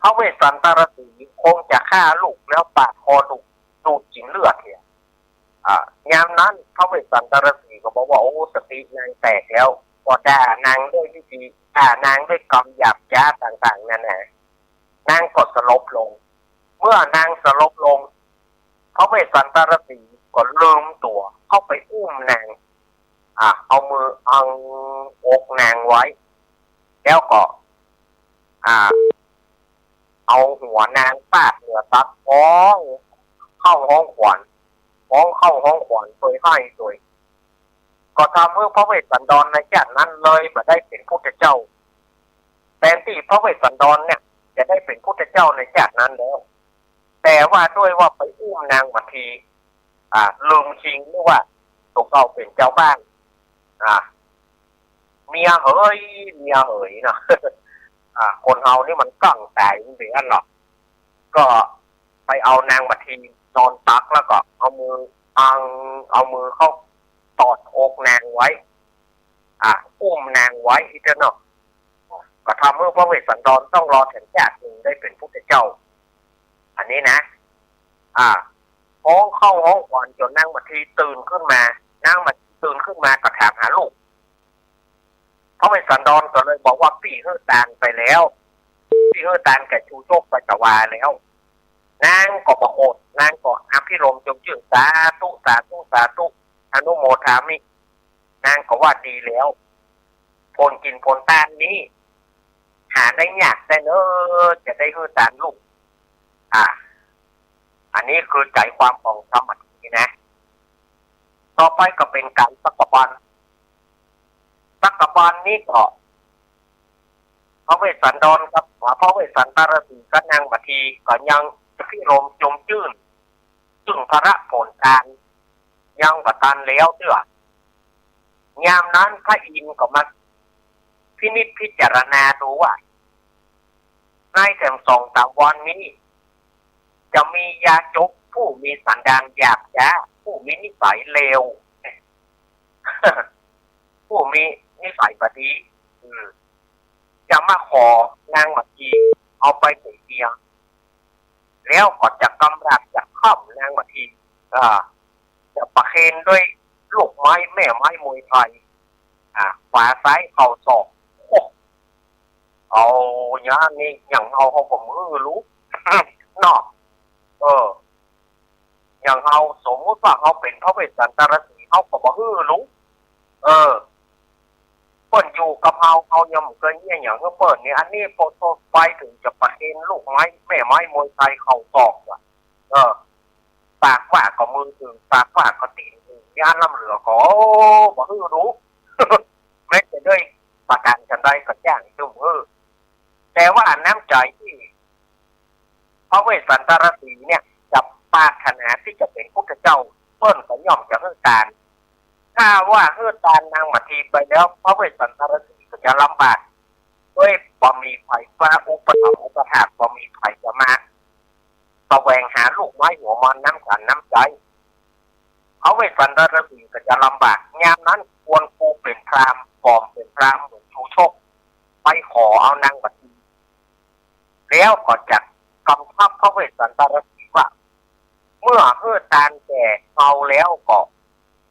พระเวสสันตรสีห์คงจะฆ่าลูกแล้วปาดคอลูก ดูดกิ๋นเลือดเหีย อ่า ยามนั้นพระเวสสันตรสีห์ก็บอกว่า โอ้ สตินางแตกแล้ว ก็ด่านางด้วยวิธี ด่านางด้วยกำหยาบจ๊าต่างๆนานา นางก็สลบลง เมื่อนางสลบลง พระเวสสันตรสีห์ก็ลืมตั๋วเข้าไปอุ้มนาง อ่ะ เอามืออังอกนางไว้ แล้วก็ อ่า เอาหัวนางปาดเหนือตัก ฮ้องเข้าฮ้องขวัญ ฮ้องเข้าฮ้องขวัญ โดยไห้โดย ก็ทำหื้อพระเวสสันดรในชาตินั้นเลยบ่ได้เป๋นพุทธเจ้า แทนตี้พระเวสสันดรเนี่ย จะได้เป๋นพุทธเจ้าในชาตินั้นแล้ว แต่ว่าด้วยว่าไปอุ้มนางมาที อ่า ลืมคิงหรือว่าตั๋วเก่าเป๋นจาวบ้าน อ่า เมียเหย เมียเหยเนาะ อ่า คนเฮานี่มันก้างต๋ายมันเป๋นอั้นเนาะ ก็ไปเอานางมาทีนอนตักแล้วก็เอามืออัง เอามือเข้าตอดอกนางไว้ อ่า อุ้มนางไว้อี้เตื้อเนาะ ก็ทำหื้อพระเวสสันดรต้องรอแถมชาติหนึ่งได้เป๋นพุทธเจ้า อันนี้นะ อ่า ฮ้องเข้าฮ้องขวัญจ๋นนางมาทีตื่นขึ้นมา นางมาทีตื่นขึ้นมาก็ถามหาลูก พระเวสสันดรก็เลยบอกว่า ปี้หื้อตานไปแล้ว ปี้หื้อตานแก่ชูชกปัจจวาแล้ว นางก็บ่โขด นางก็อภิรมย์จมจื้น สาธุ สาธุ สาธุ อนุโมทามิ นางก็ว่าดีแล้ว ผลกิ๋นผลตานนี้ หาได้ยากแต๊เน้อ จะได้หื้อตานลูก อ่า อันนี้คือใจ๋ความของธรรมะนี้นะ ต่อไปก็เป๋นก๋านสักกะบัน สักกะบันนี้ก็ พระเวสสันดรกับ พระเวสสันตรสีห์กับนางมาทีก็ยังอภิรมย์จมจื้น ซึ่งผละผลตานยังบ่ตันแล้วเตื้อ ยามนั้นพระอินทร์ก็มาพินิจพิจารณาดูว่า ในแถมสองสามวันนี้ จะมียาจกผู้มีสันดานหยาบจ๊า ผู้มีนิสัยเลว ผู้มีนิสัยบ่ดี อืม จะมาขอนางมาทีเอาไปเป๋นเมีย แล้วก็จะกำราบจะค่อมนางมาที อ่า จะประเคนด้วยลูกไม้แม่ไม้มวยไทย อ่า ขวาซ้ายเข่าศอก โอ้ เอาอย่างนี้อย่างเฮาเฮาก็บ่หื้อรู้ เนาะ เออ อย่างเฮาสมมุติว่าเฮาเป๋นพระเวสสันตรสีห์ เฮาก็บ่หื้อรู้ เออ เปิ้นอยู่กับเฮา เฮายังบ่เกยเยียะหยังหื้อเปิ้นนี่ อันนี้ปอไปเถิงจะประเคนลูกไม้แม่ไม้มวยไทยเข่าศอกว่ะ เออ ปากว่าก็มือถึง ปากว่าก็ตี๋นถึง ยานล้ำเหลือก็ โอ้ บ่หื้อรู้ แม้จะด้วยประก๋านฉันใดก็จ้างจุ่มหื้อ แต่ว่าน้ำใจ๋ตี้พระเวสสันตรสีห์เนี่ยจะปรารถนาตี้จะเป๋นพุทธเจ้า เปิ้นก็ย่อมจะหื้อตาน ถ้าว่าหื้อตานนางมาทีไปแล้ว พระเวสสันตรสีห์ก็จะลำบาก ด้วยบ่มีใผจะอุปถัมภ์อุปถาก บ่มีใผจะมาแสวงหาลูกไม้หัวมันน้ำฉันน้ำใจ๊ พระเวสสันตรสีห์ก็จะลำบาก ยามนั้นควรกูเป๋นพราหมณ์ ปลอมเป๋นพราหมณ์เหมือนชูชก ไปขอเอานางมาที แล้วก็จักกำชับพระเวสสันตรสีว่า เมื่อหื้อตานแก่เฮาแล้วก็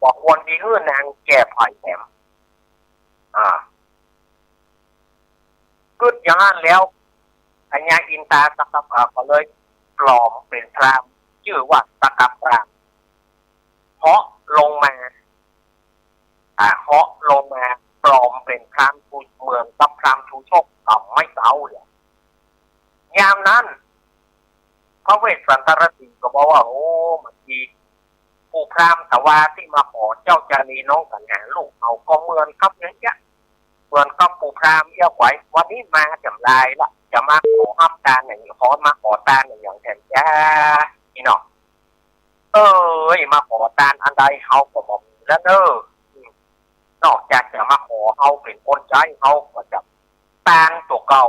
บ่ควรดีหื้อนางแก่ใผแหม อ่า กึ๊ดอย่างนั้นแล้ว พญาอินตาสักกะ อ่า ก็เลยปลอมเป๋นพราหมณ์ จื้อว่าสักกะพราหมณ์ เหาะลงมา อ่า เหาะลงมาปลอมเป๋นพราหมณ์ชู เหมือนกับพราหมณ์ชูชก อ่า ไม่เศร้าเลย ยามนั้น พระเวสสันตรสีก็บอกว่า โอ้ เมื่อกี้ ปู่พราหมณ์ตะวาตี้มาขอเจ้าจารีน้องกัณหาลูกเฮาก็เหมือนกับอย่างเนี้ย เหมือนกับปู่พราหมณ์เอี้ยไขว่ วันนี้มาจ๋ำลายละ จะมาขอฮับตานอย่าง ขอมาขอตานอย่างแถมจ้า นี่เนาะ เอ้ย มาขอตานอันใดเฮาก็บ่มีแล้วเน่อ นอกจากจะมาขอเฮาเป๋นคนใจ๊ เฮาก็จะตานตั๋วเก่า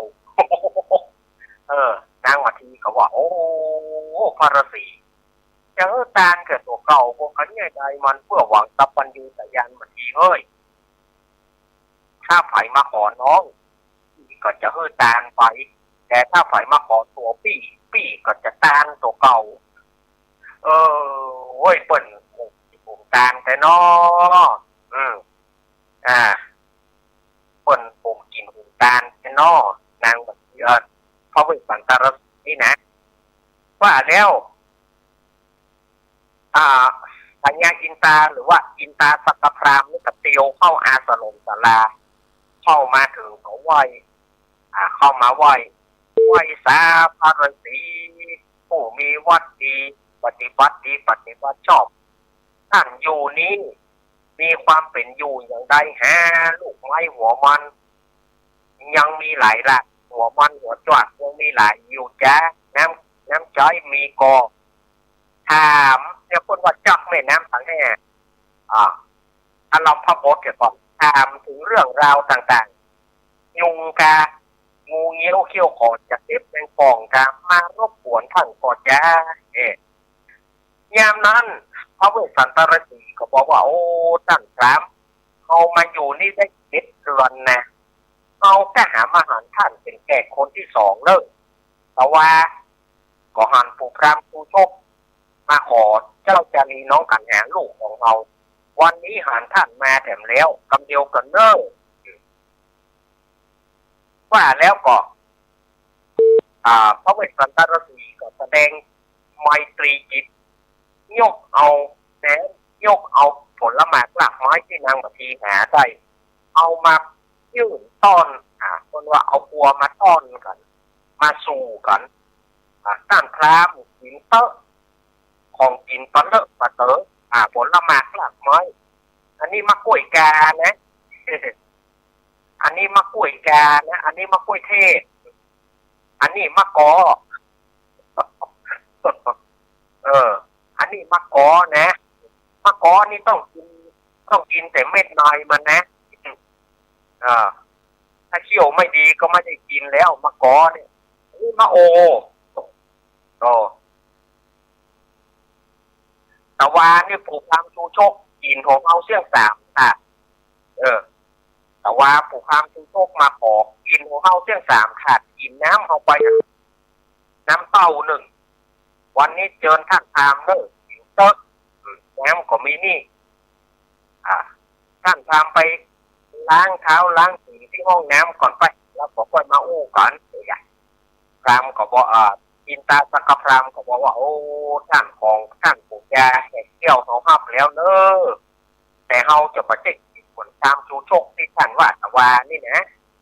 เออ นางมาทีก็ว่า โอ้ พระฤาษี จะหื้อตานแก่ตั๋วเก่าก็คันใหญ่ใดมันเปื้อหวังตับปันยูตะยานมาทีเฮ้ย ถ้าใผมาขอน้อง ปี้ก็จะหื้อตานไป แต่ถ้าใผมาขอตั๋วปี้ ปี้ก็จะตานตั๋วเก่า เออ โอ้ย เปิ้นหุงกิ๋นหุงตานแต๊น้อ อืม อ่า เปิ้นหุงกิ๋นหุงตานแต๊น้อ นางมาที เออ พระเวสสันตรสีนี่นะ ว่าแล้ว อ่า พญาอินตาหรือว่าอินตาสักกะพราหมณ์นี่ก็เตียวเข้าอาสนมศาลา เข้ามาเถิงก็ไหว้ อ่า เข้ามาไหว้ ไหว้สาพระฤาษี ผู้มีวัตรดี ปฏิบัติดี ปฏิบัติชอบ ต้านอยู่นี้ มีความเป๋นอยู่อย่างใดหา ลูกไม้หัวมัน ยังมีหลายละ หัวมันหัวจวักยังมีหลายอยู่จ๊ะ น้ำ น้ำใจ๊มีก่อ ถาม เนี่ยเปิ้นว่าจั๊กแม่น้ำตังแห่ อ่า อารมณ์พระบทเสียก่อน ถามเถิงเรื่องราวต่างๆ ยุงกา งูเงี้ยวเขี้ยวขอด จะเก็บแมงป่องกา มารบกวนต้านก่อจ๊ะ เอ๊ะ ยามนั้น พระเวสสันตรสีก็บอกว่า โอ้ ต้านพราหมณ์ เฮามาอยู่นี่ได้เจ็ดเดือนนะ เฮาก็หามาหันต้านเป๋นแขกคนตี้สองเน่อ ตะวา ก็หันปู่พราหมณ์ชูชก มาขอเจ้าจารีน้องกัณหาลูกของเฮา วันนี้หันต้านมาแถมแล้ว กำเดียวกั๋นเน่อ ว่าแล้วก็ อ่า พระเวสสันตรสีก็แสดงไมตรีจิต ยกเอาแหนม ยกเอาผลหมากรากไม้ตี้นางมาทีหาได้ เอามายื่นต้อน อ่า เปิ้นว่าเอากัวมาต้อนกั๋น มาสู่กั๋น อ่า ต้านพราหมณ์กิ๋นเต๊อะ ของกิ๋นปะเลอะปะเต๋อ อ่า ผลหมากรากไม้ อันนี้มะก้วยกานะ อันนี้มะก้วยกานะ อันนี้มะก้วยเทศ อันนี้มะกอ เออ อันนี้มะกอนะ มะกอนี่ต้องกิ๋น ต้องกิ๋นแต่เม็ดในมันนะ เออ ถ้าเขี้ยวไม่ดีก็ไม่ได้กิ๋นแล้ว มะกอเนี่ย อันนี้มะโอ โอ้ ตะวานี่ปู่พราหมณ์ชูชกกิ๋นของเฮาเสี้ยงสามถาด เออ ตะวาปู่พราหมณ์ชูชกมาขอกิ๋นของเฮาเสี้ยงสามถาด กิ๋นน้ำเฮาไป น้ำเต้านึ่ง วันนี้เจิญต้านพราหมณ์เน่อ กิ๋นเต๊อะ อืม น้ำก็มีนี่ อ่า ต้านพราหมณ์ไปล้างเท้าล้างตี๋ตี้ห้องน้ำก่อนไป แล้วก็ค่อยมาอู้กั๋น เออ พราหมณ์ก็บอก อ่า อินตาสักกะพราหมณ์ก็บอกว่า โอ้ ต้านของต้านปู่ย่าแหกแก้วเฮาฮับแล้วเน่อ แต่เฮาจะบ่ใจ้กิ๋นเหมือนพราหมณ์ชูชกตี้ต้านว่าตะวานี่นะ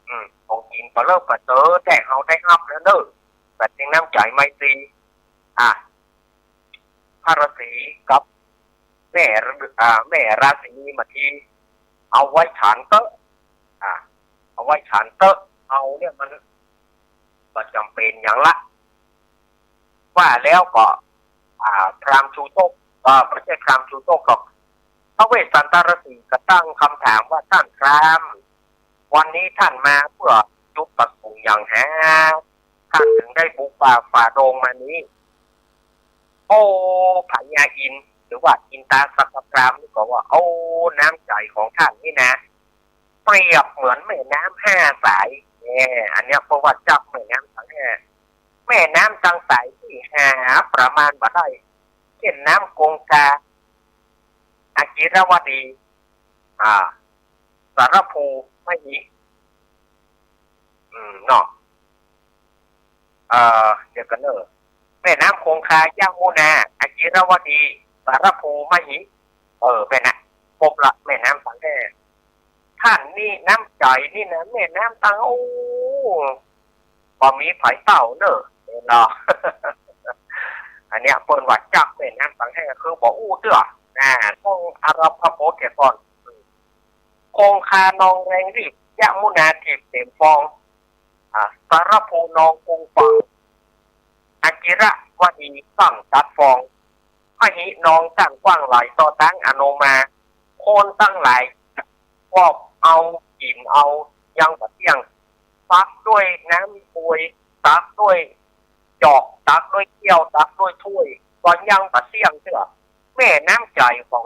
อืม ของกิ๋นปะเลอะปะเต๋อ แต่เฮาได้ฮับแล้วเน่อ แบบในน้ำใจ๋ไมตรี อ่ะ พระฤาษีกับแม่ อ่า แม่ราชินีมาที เอาไว้ฉันเต๊อะ อ่า เอาไว้ฉันเต๊อะ เฮาเนี่ยมันบ่จ๋ำเป๋นหยังละ ว่าแล้วก็ อ่า พราหมณ์ชูชก เอ่อ ไม่ใช่พราหมณ์ชูชกหรอก พระเวสสันตรสีก็ตั้งคำถามว่า ต้านพราหมณ์ วันนี้ต้านมาเปื้อจุดประสงค์หยังแห ต้านเถิงได้บุกป่าฝ่าดงมานี้ โอ้ พญาอินทร์หรือว่าอินตาสักกะพราหมณ์นี่ก็ว่า โอ้ น้ำใจ๋ของต้านนี่นะ เปรียบเหมือนแม่น้ำห้าสาย เนี่ย อันเนี้ยเปิ้นว่าจั๊กแม่น้ำตังแห่ แม่น้ำตังสายตี้หาประมาณบ่ได้ เจ้นน้ำคงคา อจิรวดี อ่า สารภู มหิ อืม เนาะ เอ่อ เดี๋ยวก่อนเน่อ แม่น้ำคงคา ยมุนา อจิรวดี สารภู มหิ เออ แม่น้ำ ครบละ แม่น้ำตังแท้ ต้านนี้น้ำใจ๋นี่นะ แม่น้ำตัง โอ้ บ่มีใผเต้าเน่อ เนาะ อันเนี้ยเปิ้นว่าจักแม่น้ำตังแท้ คือบ่อู้เตื้อ อ่า ต้องอารัมภบทเสียก่อน คงคานองแรงรีบ ยมุนาทีบเต็มฟอง อ่า สารภูนองกุงปัง อจิรวดีตั้งตัดฟอง มหินองตั้งกว้างหลาย ต่อตังอโนมา คนตังหลาย กอบเอากิ๋นเอายังบ่เตี้ยง ตักด้วยน้ำถ้วย ตักด้วยจอก ตักด้วยแก้ว ตักด้วยถ้วย ก็ยังบ่เตี้ยงเตื้อ แม่น้ำใจ๋ของ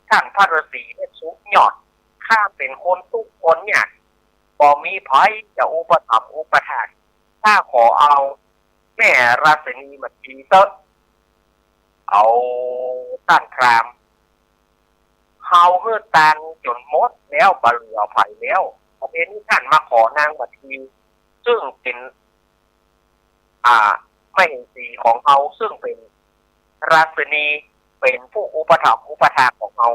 ต้านพระฤๅษีเนี่ยสุดยอด ข้าเป๋นคนตุ๊กข์คนยาก บ่มีใผจะอุปถัมภ์อุปถาก ข้าขอเอาแม่ราชินีมหิเต๊อะ เอาต้านพราหมณ์ เฮาหื้อตานจ๋นหมดแล้ว บ่เหลือใผแล้ว ประเดี๋ยวนี้ต้านมาขอนางมหิ ซึ่งเป๋น อ่า มเหสีของเฮา ซึ่งเป๋นราชินี เป๋นผู้อุปถัมภ์อุปถากของเฮา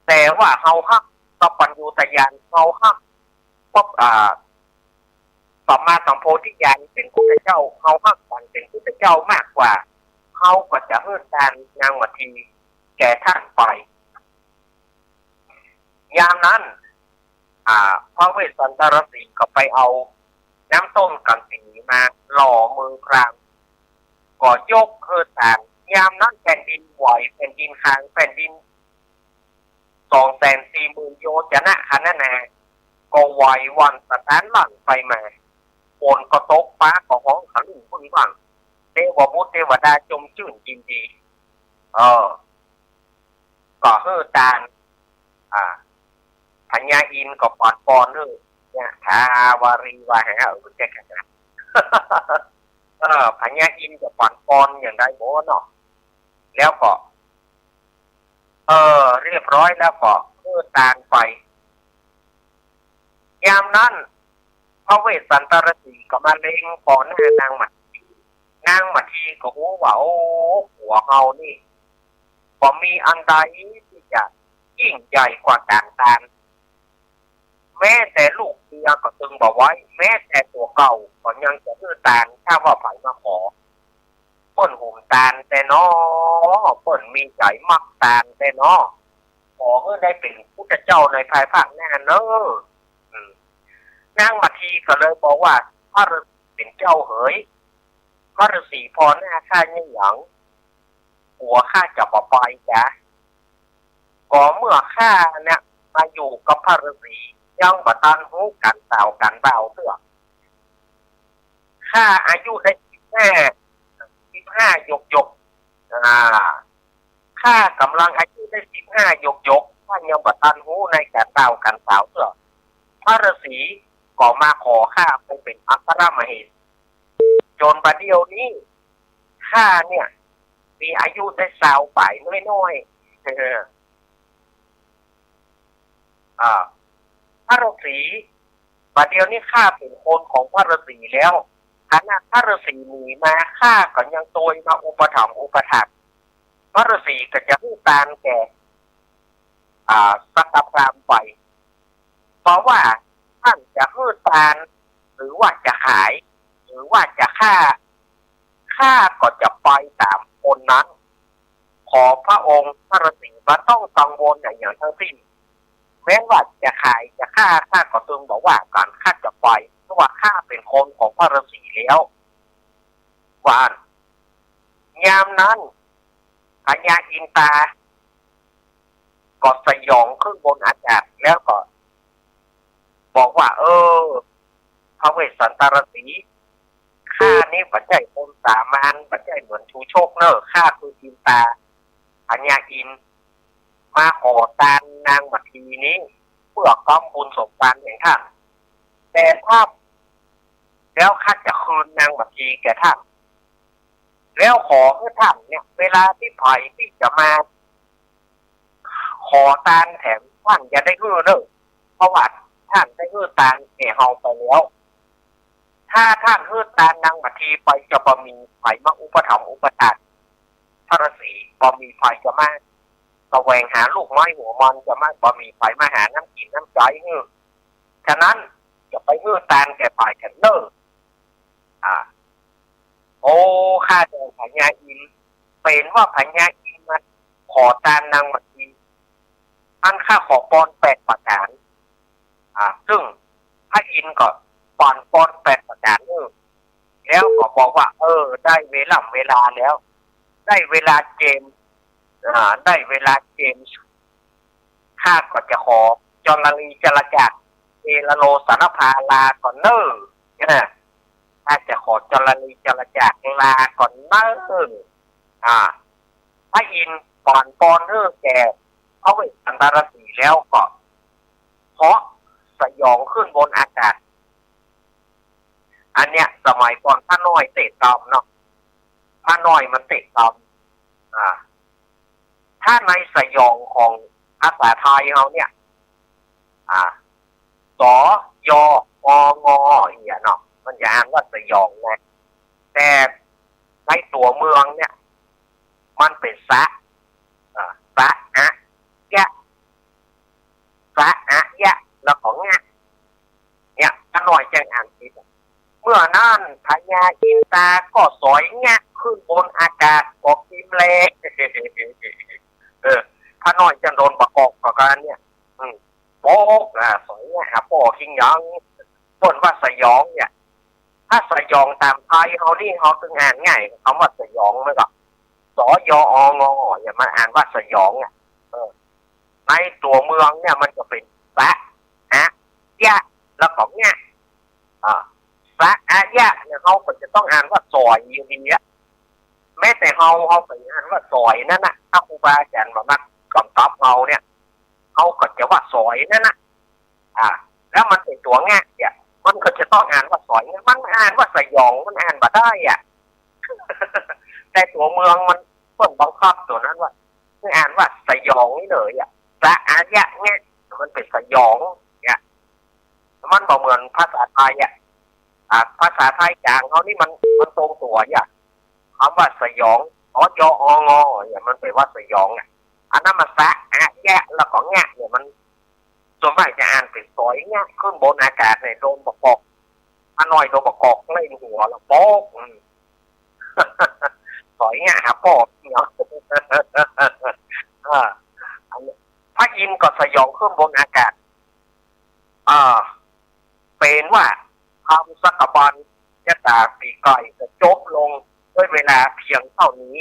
แต่ว่าเฮาฮักสัพพัญญูตญาณ เฮาฮัก พบ อ่า สัมมาสัมโพธิญาณเป๋นพุทธเจ้า เฮาฮักสันเป๋นพุทธเจ้ามากกว่า เฮาก็จะหื้อตานนางมหิแก่ต้านไป ยามนั้น อ่า พระเวสสันตรสีก็ไปเอาน้ำต้มกังสีมาหล่อมือพราหมณ์ ก็ยกหื้อตาน ยามนั้นแผ่นดินไหว แผ่นดินคาง แผ่นดิน สองแสนสี่หมื่นโยชนะขนาดนา ก็ไหวหวั่นสะท้านหลั่นไปมา ฝนก็ตก ฟ้าก็ฮ้องขะลึ้งบึ้งบ้าง เทวบุตรเทวดาจมจื้นยินดี เออ ก็หื้อตาน อ่า พญาอินทร์ก็ปอนปอนหื้อ ยะถาวาริวหา เออ มันแก้กันนะ เออ พญาอินทร์ก็ปอนปอนอย่างใดบ่เนาะ แล้วก็ เออ เรียบร้อยแล้วก็หื้อตานไป ยามนั้น พระเวสสันตรสีก็มาเล็งปอหน้านางมหิ นางมหิก็ฮู้ว่า โอ้ ผัวเฮานี่ บ่มีอันใดตี้จะยิ่งใหญ่กว่าก๋านตาน แม้แต่ลูกเมียก็ตึงบ่ไว้ แม้แต่ตั๋วเก่าก็ยังจะหื้อตาน ถ้าว่าใผมาขอ เปิ้นหุมตานแต๊เนาะ เปิ้นมีใจ๋มักตานแต๊เนาะ ขอหื้อได้เป๋นพุทธเจ้าในภายภาคหน้าเน่อ อืม นางมหิก็เลยบอกว่า พระฤๅษีเป๋นเจ้าเหย พระฤๅษีปอหน้าข้ายังหยัง ผัวข้าจะบ่ไปจ๊ะ ก็เมื่อข้าเนี่ยมาอยู่กับพระฤๅษี ยังบ่ตันฮู้ก๋านสาวก๋านบ่าวเตื้อ ข้าอายุได้สิบห้า สิบห้าหยกๆ อ่า ข้าก่ำลังอายุได้สิบห้าหยกๆ ข้ายังบ่ตันฮู้ในก๋านบ่าวก๋านสาวเตื้อ พระฤๅษีก็มาขอข้าไปเป๋นอัครมเหสี จ๋นบ่าเดี่ยวนี้ ข้าเนี่ย มีอายุได้ซาวป๋ายน้อยๆ เออ อ่า พระฤๅษี บ่าเดี่ยวนี้ข้าเป๋นคนของพระฤๅษีแล้ว ขนาดพระฤๅษีหนีมา ข้าก็ยังตวยมาอุปถัมภ์อุปถาก พระฤๅษีก็จะหื้อตานแก่ อ่า สัตตพราหมณ์ไป เพราะว่าต้านจะหื้อตาน หรือว่าจะขาย หรือว่าจะฆ่า ข้าก็จะไปต๋ามคนนั้น ขอพระองค์พระฤๅษีบ่ต้องกังวลอะหยังตึงสิ้น แม้ว่าจะขายจะฆ่า ข้าก็ตึงบ่ว่ากั๋น ข้าจะไป เพราะว่าข้าเป๋นคนของพระฤๅษีแล้ว ว่าอั้น ยามนั้น พญาอินตา ก็สยองขึ้นบนอากาศ แล้วก็บอกว่า เออ พระเวสสันตรสี ข้านี่บ่ใจ้คนสามัญ บ่ใจ้เหมือนชูชกเน่อ ข้าคืออินตา พญาอินทร์ มาขอตานนางมหินี้ เปื้อก้อมบุญสมภารแห่งต้าน แต่ถ้า แล้วข้าจะคืนนางมัททีแก่ท่าน แล้วขอหื้อท่านเนี่ย เวลาตี้ใผตี้จะมาขอตานแถม ท่านอย่าได้หื้อเน่อ เพราะว่าท่านได้หื้อตานแก่เฮาไปแล้ว ถ้าท่านหื้อตานนางมัททีไป จะบ่มีใผมาอุปถัมภ์อุปถากพระฤๅษี บ่มีใผจะมาแสวงหาลูกไม้หัวมอน จะมา บ่มีใผมาหาน้ำจิตน้ำใจ๋หื้อ ฉะนั้นอย่าไปหื้อตานแก่ใผเถิงเน่อ อ่า โอ้ ข้าแต่พญาอินทร์ เป๋นว่าพญาอินทร์มาขอตานนางมัทที อันข้าขอปอนแปดประก๋าน อ่า ซึ่งพระอินทร์ก็ปอนปอนแปดประก๋าน เออ แล้วก็บอกว่า เออ ได้เวล่ำเวลาแล้ว ได้เวลาเจม อ่า ได้เวลาเจม ข้าก็จะขอจรลีจรจาก เอละโลสารภาลาก่อนเน่อ เนี่ย ข้าจะขอจรลีจรจากลาก่อนเน่อ อ่า พระอินทร์ปอนปอนหื้อแก่พระเวสสันดรสีแล้วก็เหาะสยองขึ้นบนอากาศ อันเนี้ยสมัยก่อนพระน้อยเตะตอมเนาะ พระน้อยมันเตะตอม อ่า ถ้าในสยองของภาษาไทยเฮาเนี่ย อ่า ส ย อ ง อ อย่างเงี้ยเนาะ มันจะอ่านว่าสยองนะ แต่ในตั๋วเมืองเนี่ย มันเป๋นสะ อ่า สะอะยะ สะอะยะ แล้วก็งะ เนี่ย พระน้อยจึงอ่านผิด เมื่อนั้นพญาอินตาก็สอยงะขึ้นบนอากาศก็กิมแล เออ พระน้อยจึงโดนประกอบกับอันเนี่ย อืม โป๊ก อ่า สอยงะหาป้อคิงหยัง เปิ้นว่าสยองเนี่ย ถ้าสยองต๋ามไทยเฮานี่ เฮาตึงอ่านง่าย กำว่าสยองมันก็ ส ย อ ง อ เนี่ย มันอ่านว่าสยองอ่ะ เออ ในตั๋วเมืองเนี่ยมันจะเป๋นสะ อะ ยะ แล้วก็งะ อ่า สะอะยะเนี่ย เฮาก็จะต้องอ่านว่าสอยอยู่ดีอะ แม้แต่เฮา เฮาก็อ่านว่าสอยนั่นน่ะ ถ้าครูบาอาจ๋ารย์บ่มักกำกับเฮาเนี่ย เฮาก็จะว่าสอยนั่นน่ะ อ่า แล้วมันเป๋นตั๋วงะเนี่ย มันก็จะต้องอ่านว่าสอย มันอ่านว่าสยอง มันอ่านบ่ได้อะ แต่ตั๋วเมืองมัน เปิ้นบังคับตั๋วนั้นว่า มันอ่านว่าสยองนี่เลยอะ สะอะยะงะ มันเป๋นสยองเนี่ย มันบ่เหมือนภาษาไทยอะ อ่า ภาษาไทยจ๋างเฮานี่มัน มันตรงตั๋วอะ กำว่าสยอง ส ย อ ง อ เนี่ย มันแป๋ว่าสยองอ่ะ อันนั้นมันสะ อะ ยะ แล้วก็งะเนี่ย มันส่วนมากจะอ่านเป๋นสอยงะขึ้นบนอากาศเนี่ย โดนประกอบ พระน้อยโดนประกอบเล่นหัวแล้วโป๊ก อืม สอยงะหาป้อเนาะ อ่า อันนี้ พระอินทร์ก็สยองขึ้นบนอากาศ อ่า เป๋นว่าธรรมสักกะบัน ยะตาปีใก้จะจบลงด้วยเวลาเพียงเต้านี้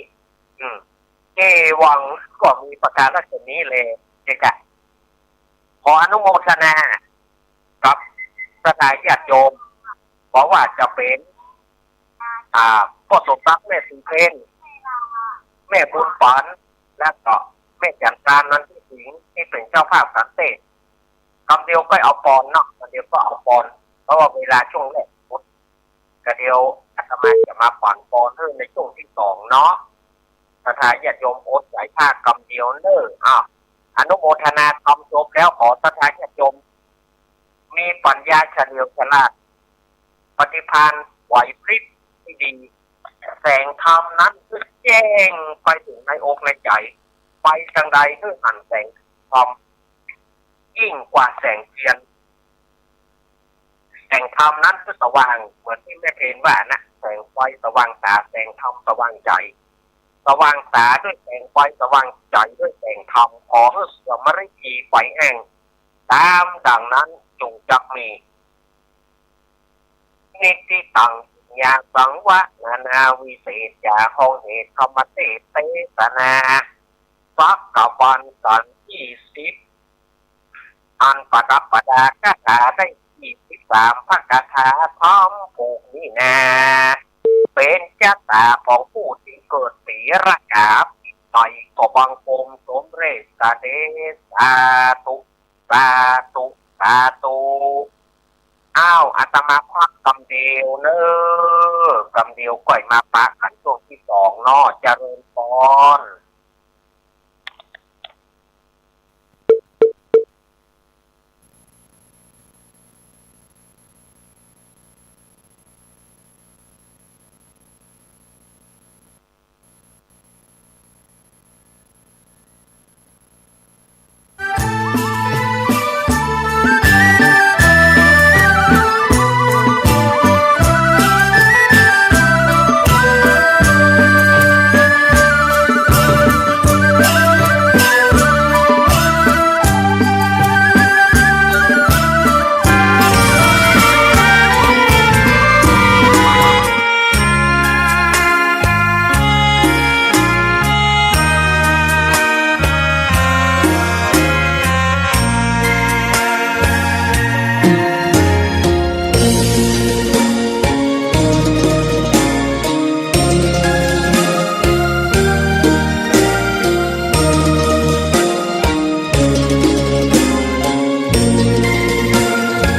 อืม เอวัง ก็มีประการฉะนี้แล เจกะ ขออนุโมทนากับศรัทธาญาติโยม บ่ว่าจะเป๋น อ่า ป้อสมศักดิ์ แม่ศรีเพน แม่บุญปัน แล้วก็แม่จันทรา นันทิสิงห์ ตี้เป๋นเจ้าภาพก๋านเตสน์ กำเดียวก็เอาปอนเนาะ กำเดียวก็เอาปอน เพราะว่าเวลาช่วงแรกหมด กะเดียวอาตมาจะมาปั๋นปอนหื้อในช่วงตี้สองเนาะ ศรัทธาญาติโยมอดใจ๋พากกำเดียวเน่อ อ้าว อนุโมทนาธรรมจบแล้ว ขอศรัทธาญาติโยม มีปัญญาเฉลียวฉลาด ปฏิภาณไหวพริบตี้ดี แสงธรรมนั้นจะแจ้งไปเถิงในอกในใจ๋ ไปตางใดหื้อหันแสงธรรม ยิ่งกว่าแสงเตียน แสงธรรมนั้นจะสว่าง เหมือนตี้แม่เพนว่านะ แสงไฟสว่างต๋า แสงธรรมสว่างใจ๋ สว่างต๋าด้วยแสงไฟ สว่างใจ๋ด้วยแสงธรรม ขอหื้อเสื่อมมฤทธิ์ใสแห้ง ต๋ามดั่งนั้นจงจักมี นิทธิตัง ยาสังวะ นานาวิเศษจา ห้องเหตุธรรมเตสน์เตสนา สักกะบันสันตี้สิบ อันประดับประดาคาถาได้ยี่สิบสามพระคาถา ธรรมผูกนี้นา เป๋นจะต๋าของผู้ตี้เกิดปีรกาปีใหม่ ก็บังคมสมเร็จเสด็จ สาธุ สาธุ สาธุ อ้าว อาตมาพักกำเดียวเน่อ กำเดียวก้อยมาปะกั๋นช่วงตี้สองเนาะ เจริญพร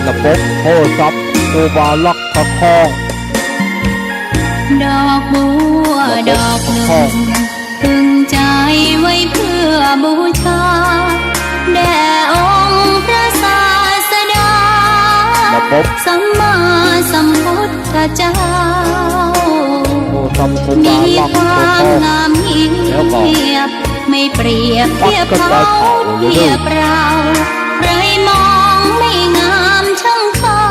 ระบบโทรศัพท์ครูบาลักษณ์พระคอง ดอกบัว ระบบ ดอกหนึ่ง พระคอง ตึงใจ๋ไว้เพื่อบูชา แด่องค์พระศาสดา ระบบ สัมมาสัมพุทธเจ้า โอ้ สัมพุทธ มีความงามเงียบ แล้วก็ ไม่เปรียบเทียบเขาเทียบเรา ใครมองไม่งามช่างเขา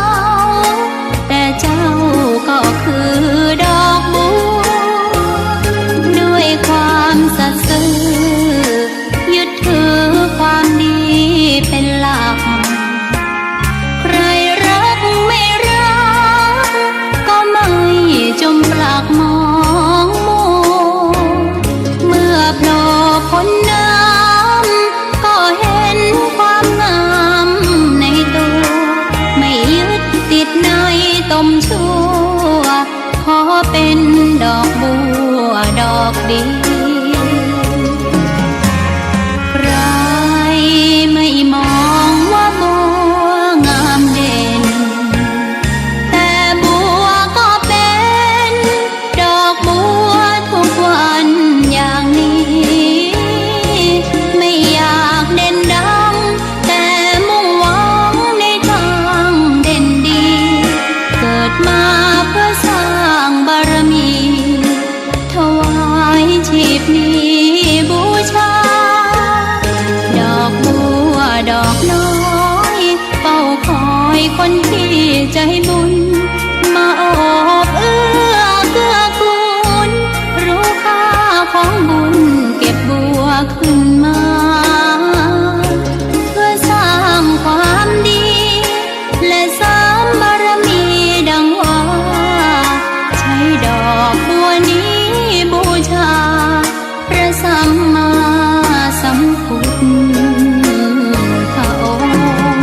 แต่เจ้าก็คือดอกบัว ด้วยความสัตย์ซื่อ ยึดถือความดีเป็นหลัก ใครรักไม่รัก ก็ไม่จมปลักมองมัว เมื่อโผล่พ้นน้ำ ก็เห็นความงามในตัว ไม่ยึดติดในตมชั่ว ขอเป็นดอกบัวดอกเดียว ใครไม่มองว่าบัวงามเด่น แต่บัวก็เป็นดอกบัวทุกวันอย่างนี้ ไม่อยากเด่นดัง แต่มุ่งหวังในทางเด่นดี เกิดมาเพื่อสร้างบารมี ถวายชีพนี้บูชา ดอกบัวดอกน้อย เฝ้าคอยคนที่ใจบุญ มาโอบเอื้อเกื้อกูล รู้ค่าของบุญเก็บบัวขึ้นมา เพื่อสร้างความดี และเสริมบารมีดังว่า ใช้ดอกบัวนี้บูชา พระสัมมาสัมพุทธองค์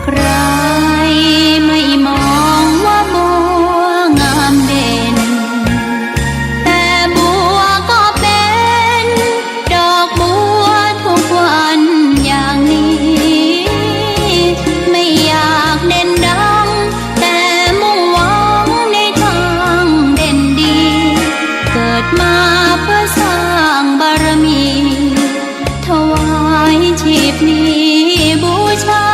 ใครไม่มองว่าบัวงามเด่น แต่บัวก็เป็นดอกบัวทุกวันอย่างนี้ ไม่อยากเด่นดัง แต่มุ่งหวังในทางเด่นดี เกิดมาเพื่อสร้างบารมี ถวายชีพนี้บูชา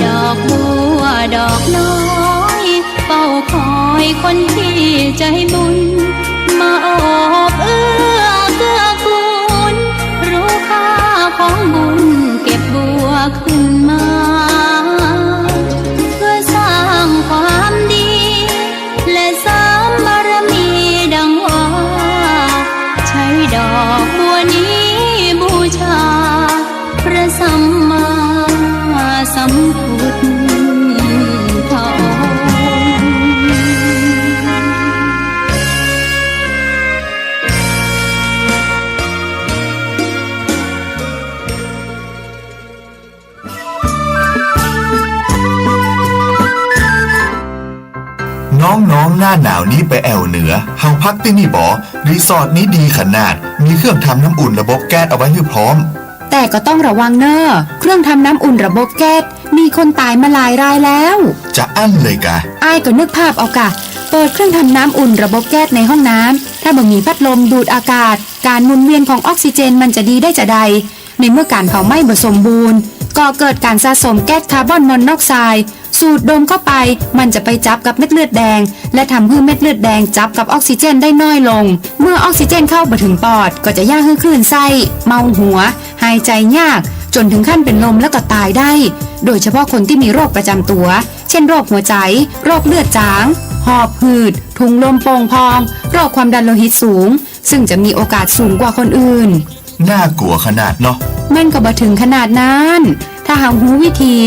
ดอกบัวดอกน้อย เฝ้าคอยคนที่ใจบุญ มาโอบเอื้อเกื้อกูล รู้ค่าของบุญเก็บบัวขึ้นมา เพื่อสร้างความดี และเสริมบารมีดังว่า ใช้ดอกบัวนี้บูชา พระสัมมาสัมพุทธองค์ ใคร หน้าหนาวนี้ไปแอ่วเหนือ เฮาพักตี้นี่บ่ รีสอร์ทนี้ดีขนาด มีเครื่องทำน้ำอุ่นระบบแก๊สเอาไว้หื้อพร้อม แต่ก็ต้องระวังเน่อ เครื่องทำน้ำอุ่นระบบแก๊ส มีคนต๋ายมาหลายรายแล้ว จะอั้นเลยกา อ้ายก็นึกภาพเอากา เปิดเครื่องทำน้ำอุ่นระบบแก๊สในห้องน้ำ ถ้าบ่มีพัดลมดูดอากาศ ก๋านหมุนเวียนของออกซิเจนมันจะดีได้จาใด ในเมื่อก๋านเผาไหม้บ่สมบูรณ์ ก็เกิดก๋านสะสมแก๊สคาร์บอนมอนอกไซด์ สูดดมเข้าไป มันจะไปจับกับเม็ดเลือดแดง และทำหื้อเม็ดเลือดแดงจับกับออกซิเจนได้น้อยลง เมื่อออกซิเจนเข้าบ่ถึงปอด ก็จะเยียะหื้อคลื่นไส้ เมาหัว หายใจ๋ยาก จ๋นถึงขั้นเป๋นลมแล้วก็ต๋ายได้ โดยเฉพาะคนตี้มีโรคประจ๋ำตั๋ว เช่น โรคหัวใจ๋ โรคเลือดจ๋าง หอบหืด ถุงลมโป่งพอง โรคความดันโลหิตสูง ซึ่งจะมีโอกาสสูงกว่าคนอื่น น่ากลัวขนาดเนาะ มันก็บ่ถึงขนาดนั้น ถ้าเฮาฮู้วิธี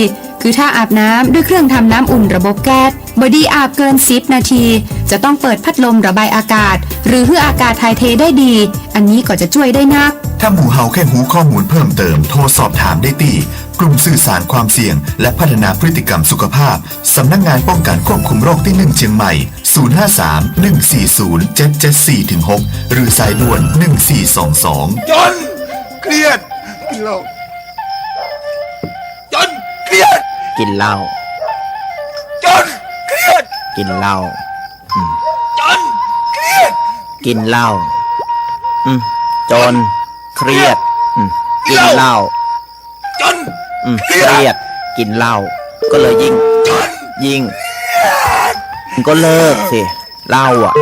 คือถ้าอาบน้ำด้วยเครื่องทำน้ำอุ่นระบบแก๊ส บ่ดีอาบเกินสิบนาที จะต้องเปิดพัดลมระบายอากาศ หรือหื้ออากาศถ่ายเทได้ดี อันนี้ก็จะจ้วยได้นัก ถ้าหมู่เฮาแค่ฮู้ข้อมูลเพิ่มเติม โทรสอบถามได้ตี้ กลุ่มสื่อสารความเสี่ยง และพัฒนาพฤติกรรมสุขภาพ สำนักงานป้องกันควบคุมโรคตี้หนึ่งเชียงใหม่ ศูนย์ห้าสาม หนึ่งสี่ศูนย์ เจ็ดเจ็ดสี่ ถึง หก หรือสายด่วน หนึ่งสี่สองสอง จนเครียด กินเหล้า จนเครียด กินเหล้า จนเครียด กินเหล้า อืม จนเครียด กินเหล้า อืม จนเครียด อืม กินเหล้า จน อืม เครียด เครียด กินเหล้า ก็เลยยิ่ง จน ยิ่ง เครียด ก็เลิกสิ เหล้าอะ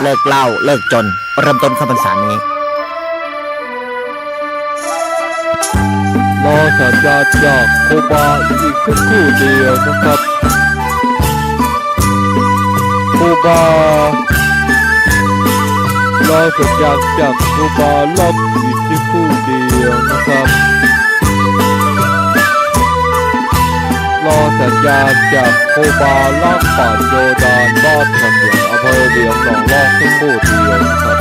เลิกเหล้า เลิกจน เริ่มต้นเข้าพรรษานี้ รอสัญญาณจากครูบาอีกสักครู่เดียวนะครับ ครูบา รอสัญญาณจากครูบาล็อกอีกสักครู่เดียวนะครับ รอสัญญาณจากครูบาล็อกป่าโจดาน บ้านเสมียน อำเภอเหลียงหนองลอกสักครู่เดียวนะครับ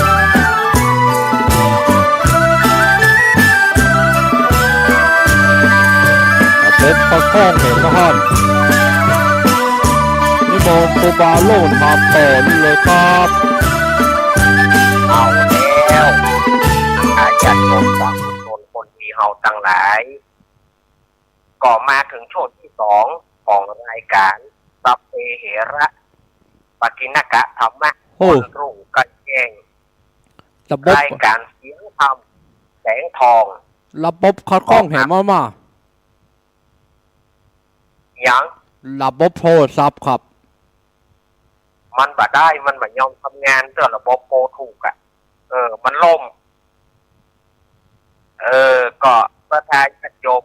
เป๋นปะข้องแหมนะครับ นิมนต์ครูบาโลดมาต่อนี่เลยครับ เอาแล้ว อาญาติโยมสาธุชนคนดีเฮาตังหลาย ก็มาเถิงช่วงตี้สองของรายก๋านสัพเพเหระ ปกิณณกะธัมมะ โอ้ วันรุ่งใกล้แจ้ง ระบบ รายก๋านเสียงธรรม แสงทอง ระบบขัดข้องแหมมา หยัง ระบบโทรศัพท์ครับ มันบ่ได้ มันบ่ยอมทำงาน เตื้อระบบโทรถูกอะ เออ มันล่ม เออ ก็ศรัทธาญาติโยม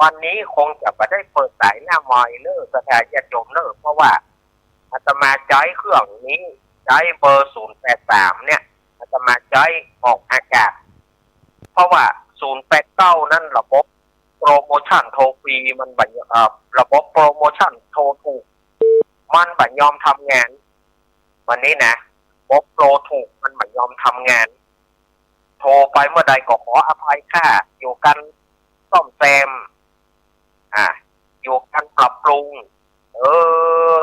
วันนี้คงจะบ่ได้เปิดสายหน้าไมค์เน่อ ศรัทธาญาติโยมเน่อ เพราะว่าอาตมาใจ๊เครื่องนี้ ใจ๊เบอร์ศูนย์แปดสามเนี่ย อาตมาใจ๊ออกอากาศ เพราะว่าศูนย์แปดเก้านั้นระบบโปรโมชั่นโทรฟรีมันบ่ เอ่อ ระบบโปรโมชั่นโทรถูก มันบ่ยอมทำงาน วันนี้นะ ระบบโทรถูกมันบ่ยอมทำงาน โทรไปเมื่อใดก็ขออภัยค่ะ อยู่กั๋นซ่อมแซม อ่ะ อยู่กั๋นปรับปรุง เออ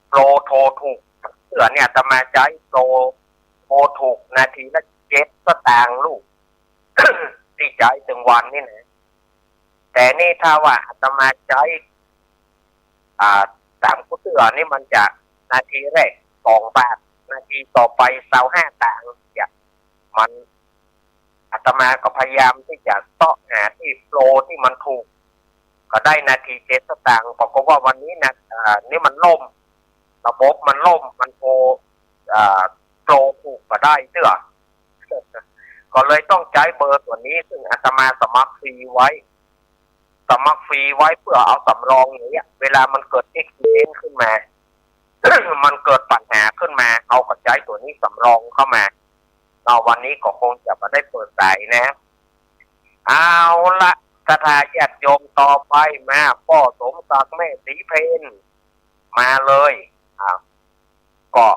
โปรโทรถูก เตื้อเนี่ยอาตมาใจ๊โปรโทรถูกนาทีละเจ็ดสตางค์ลูก ตี้ใจ๊ตึงวันนี่นะ แต่นี่ถ้าว่าอาตมาใจ๊ อ่า ต๋ามกู้เตื้อนี่มันจะนาทีแรกสองบาท นาทีต่อไปซาวห้าตางค์ เนี่ย มัน อาตมาก็พยายามตี้จะเซาะหาตี้โปรตี้มันถูก ก็ได้นาทีเจ็ดสตางค์ ปรากฏว่าวันนี้นะ อ่า นี่มันล่ม ระบบมันล่ม มันโทร อ่า โปรถูกบ่ได้เตื้อ ก็เลยต้องใจ๊เบอร์ตั๋วนี้ ซึ่งอาตมาสมัครฟรีไว้ สมัครฟรีไว้เพื่อเอาสำรองอย่างเงี้ย เวลามันเกิดอุบัติเหตุขึ้นมา มันเกิดปัญหาขึ้นมา เฮาก็ใจ๊ตั๋วนี้สำรองเข้ามา เนาะ วันนี้ก็คงจะบ่ได้เปิดสายนะ เอาละ ศรัทธาญาติโยมต่อไปมา ป้อสมศักดิ์ แม่ศรีเพญ มาเลย อ่า ก็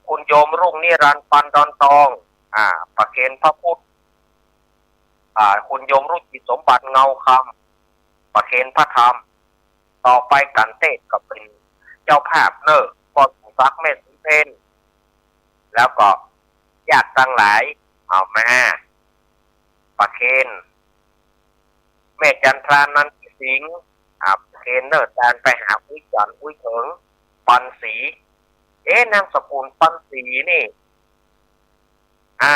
คุณโยมรุ่งนิรันดร์ ปันดอนตอง อ่า ประเคนพระพุทธ อ่า คุณโยมรุจิตสมบัติ เงาคำ ประเคนพระธรรม ต่อไปก๋านเตสน์ก็เป๋นเจ้าภาพเน่อ ป้อสมศักดิ์ แม่ศรีเพ็ญ แล้วก็ญาติตังหลาย เอามาประเคน แม่จันทรา นันทิสิงห์ อ่า ประเคนเน่อ ตานไปหา อุ๊ยจ๋อน อุ๊ยเถิง ปอนศรี เอ๊ะ นามสกุลปอนศรีนี่ อ่า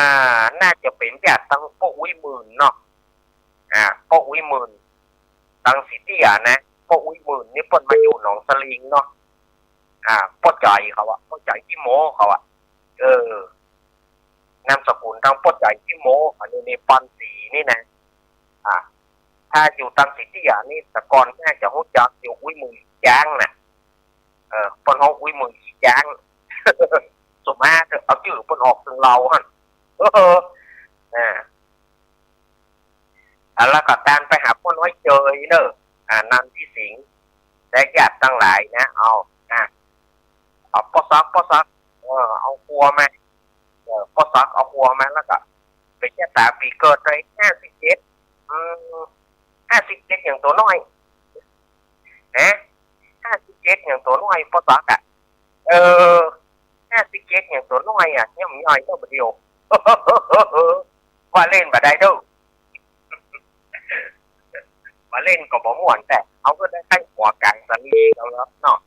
น่าจะเป๋นญาติตังป้ออุ๊ยหมื่นเนาะ อ่า ป้ออุ๊ยหมื่น ตังสีเตี้ยนะ ป้ออุ๊ยหมื่นนี่เปิ้นมาอยู่หนองสลิงเนาะ อ่า ป้อใจ๋เขาอะ ป้อใจ๋ขี้โม้เขาอะ เออ นามสกุลตังป้อใจ๋ขี้โม้ อันนี้นี่ปอนศรีนี่นะ อ่า ถ้าอยู่ตังสีเตี้ยนี่ แต่ก่อนน่าจะฮู้จักอยู่อุ๊ยหมื่นขี้จ๊างน่ะ เออ เปิ้นฮ้องอุ๊ยหมื่นขี้จ๊าง สมมาเถอะ เอาจื้อเปิ้นออกเถิงเฮาหั้น เออ อ่า อ่ะ แล้วก็ตานไปหาป้อน้อยเจยเน่อ อ่า นันทิสิงห์ และญาติตังหลายนะ เอา อ่ะ เอาป้อศักดิ์ ป้อศักดิ์ เออ เอาครัวมา เออ ป้อศักดิ์เอาครัวมา แล้วก็เป๋นจะต๋ายปี๋เกิดเลย ห้าสิบเจ็ด อืม ห้าสิบเจ็ด หยังตั๋วน้อย ฮะ ห้าสิบเจ็ด หยังตั๋วน้อย ป้อศักดิ์อะ เออ ห้าสิบเจ็ด หยังตั๋วน้อยอะ ย่อมย่อยเนาะบ่าเดี่ยว ว่าเล่นบ่ได้เด้อ ว่าเล่นก็บ่ม่วน แต่เฮาก็ได้ใค่หัวก๋างสาลีเอาแล้วเนาะ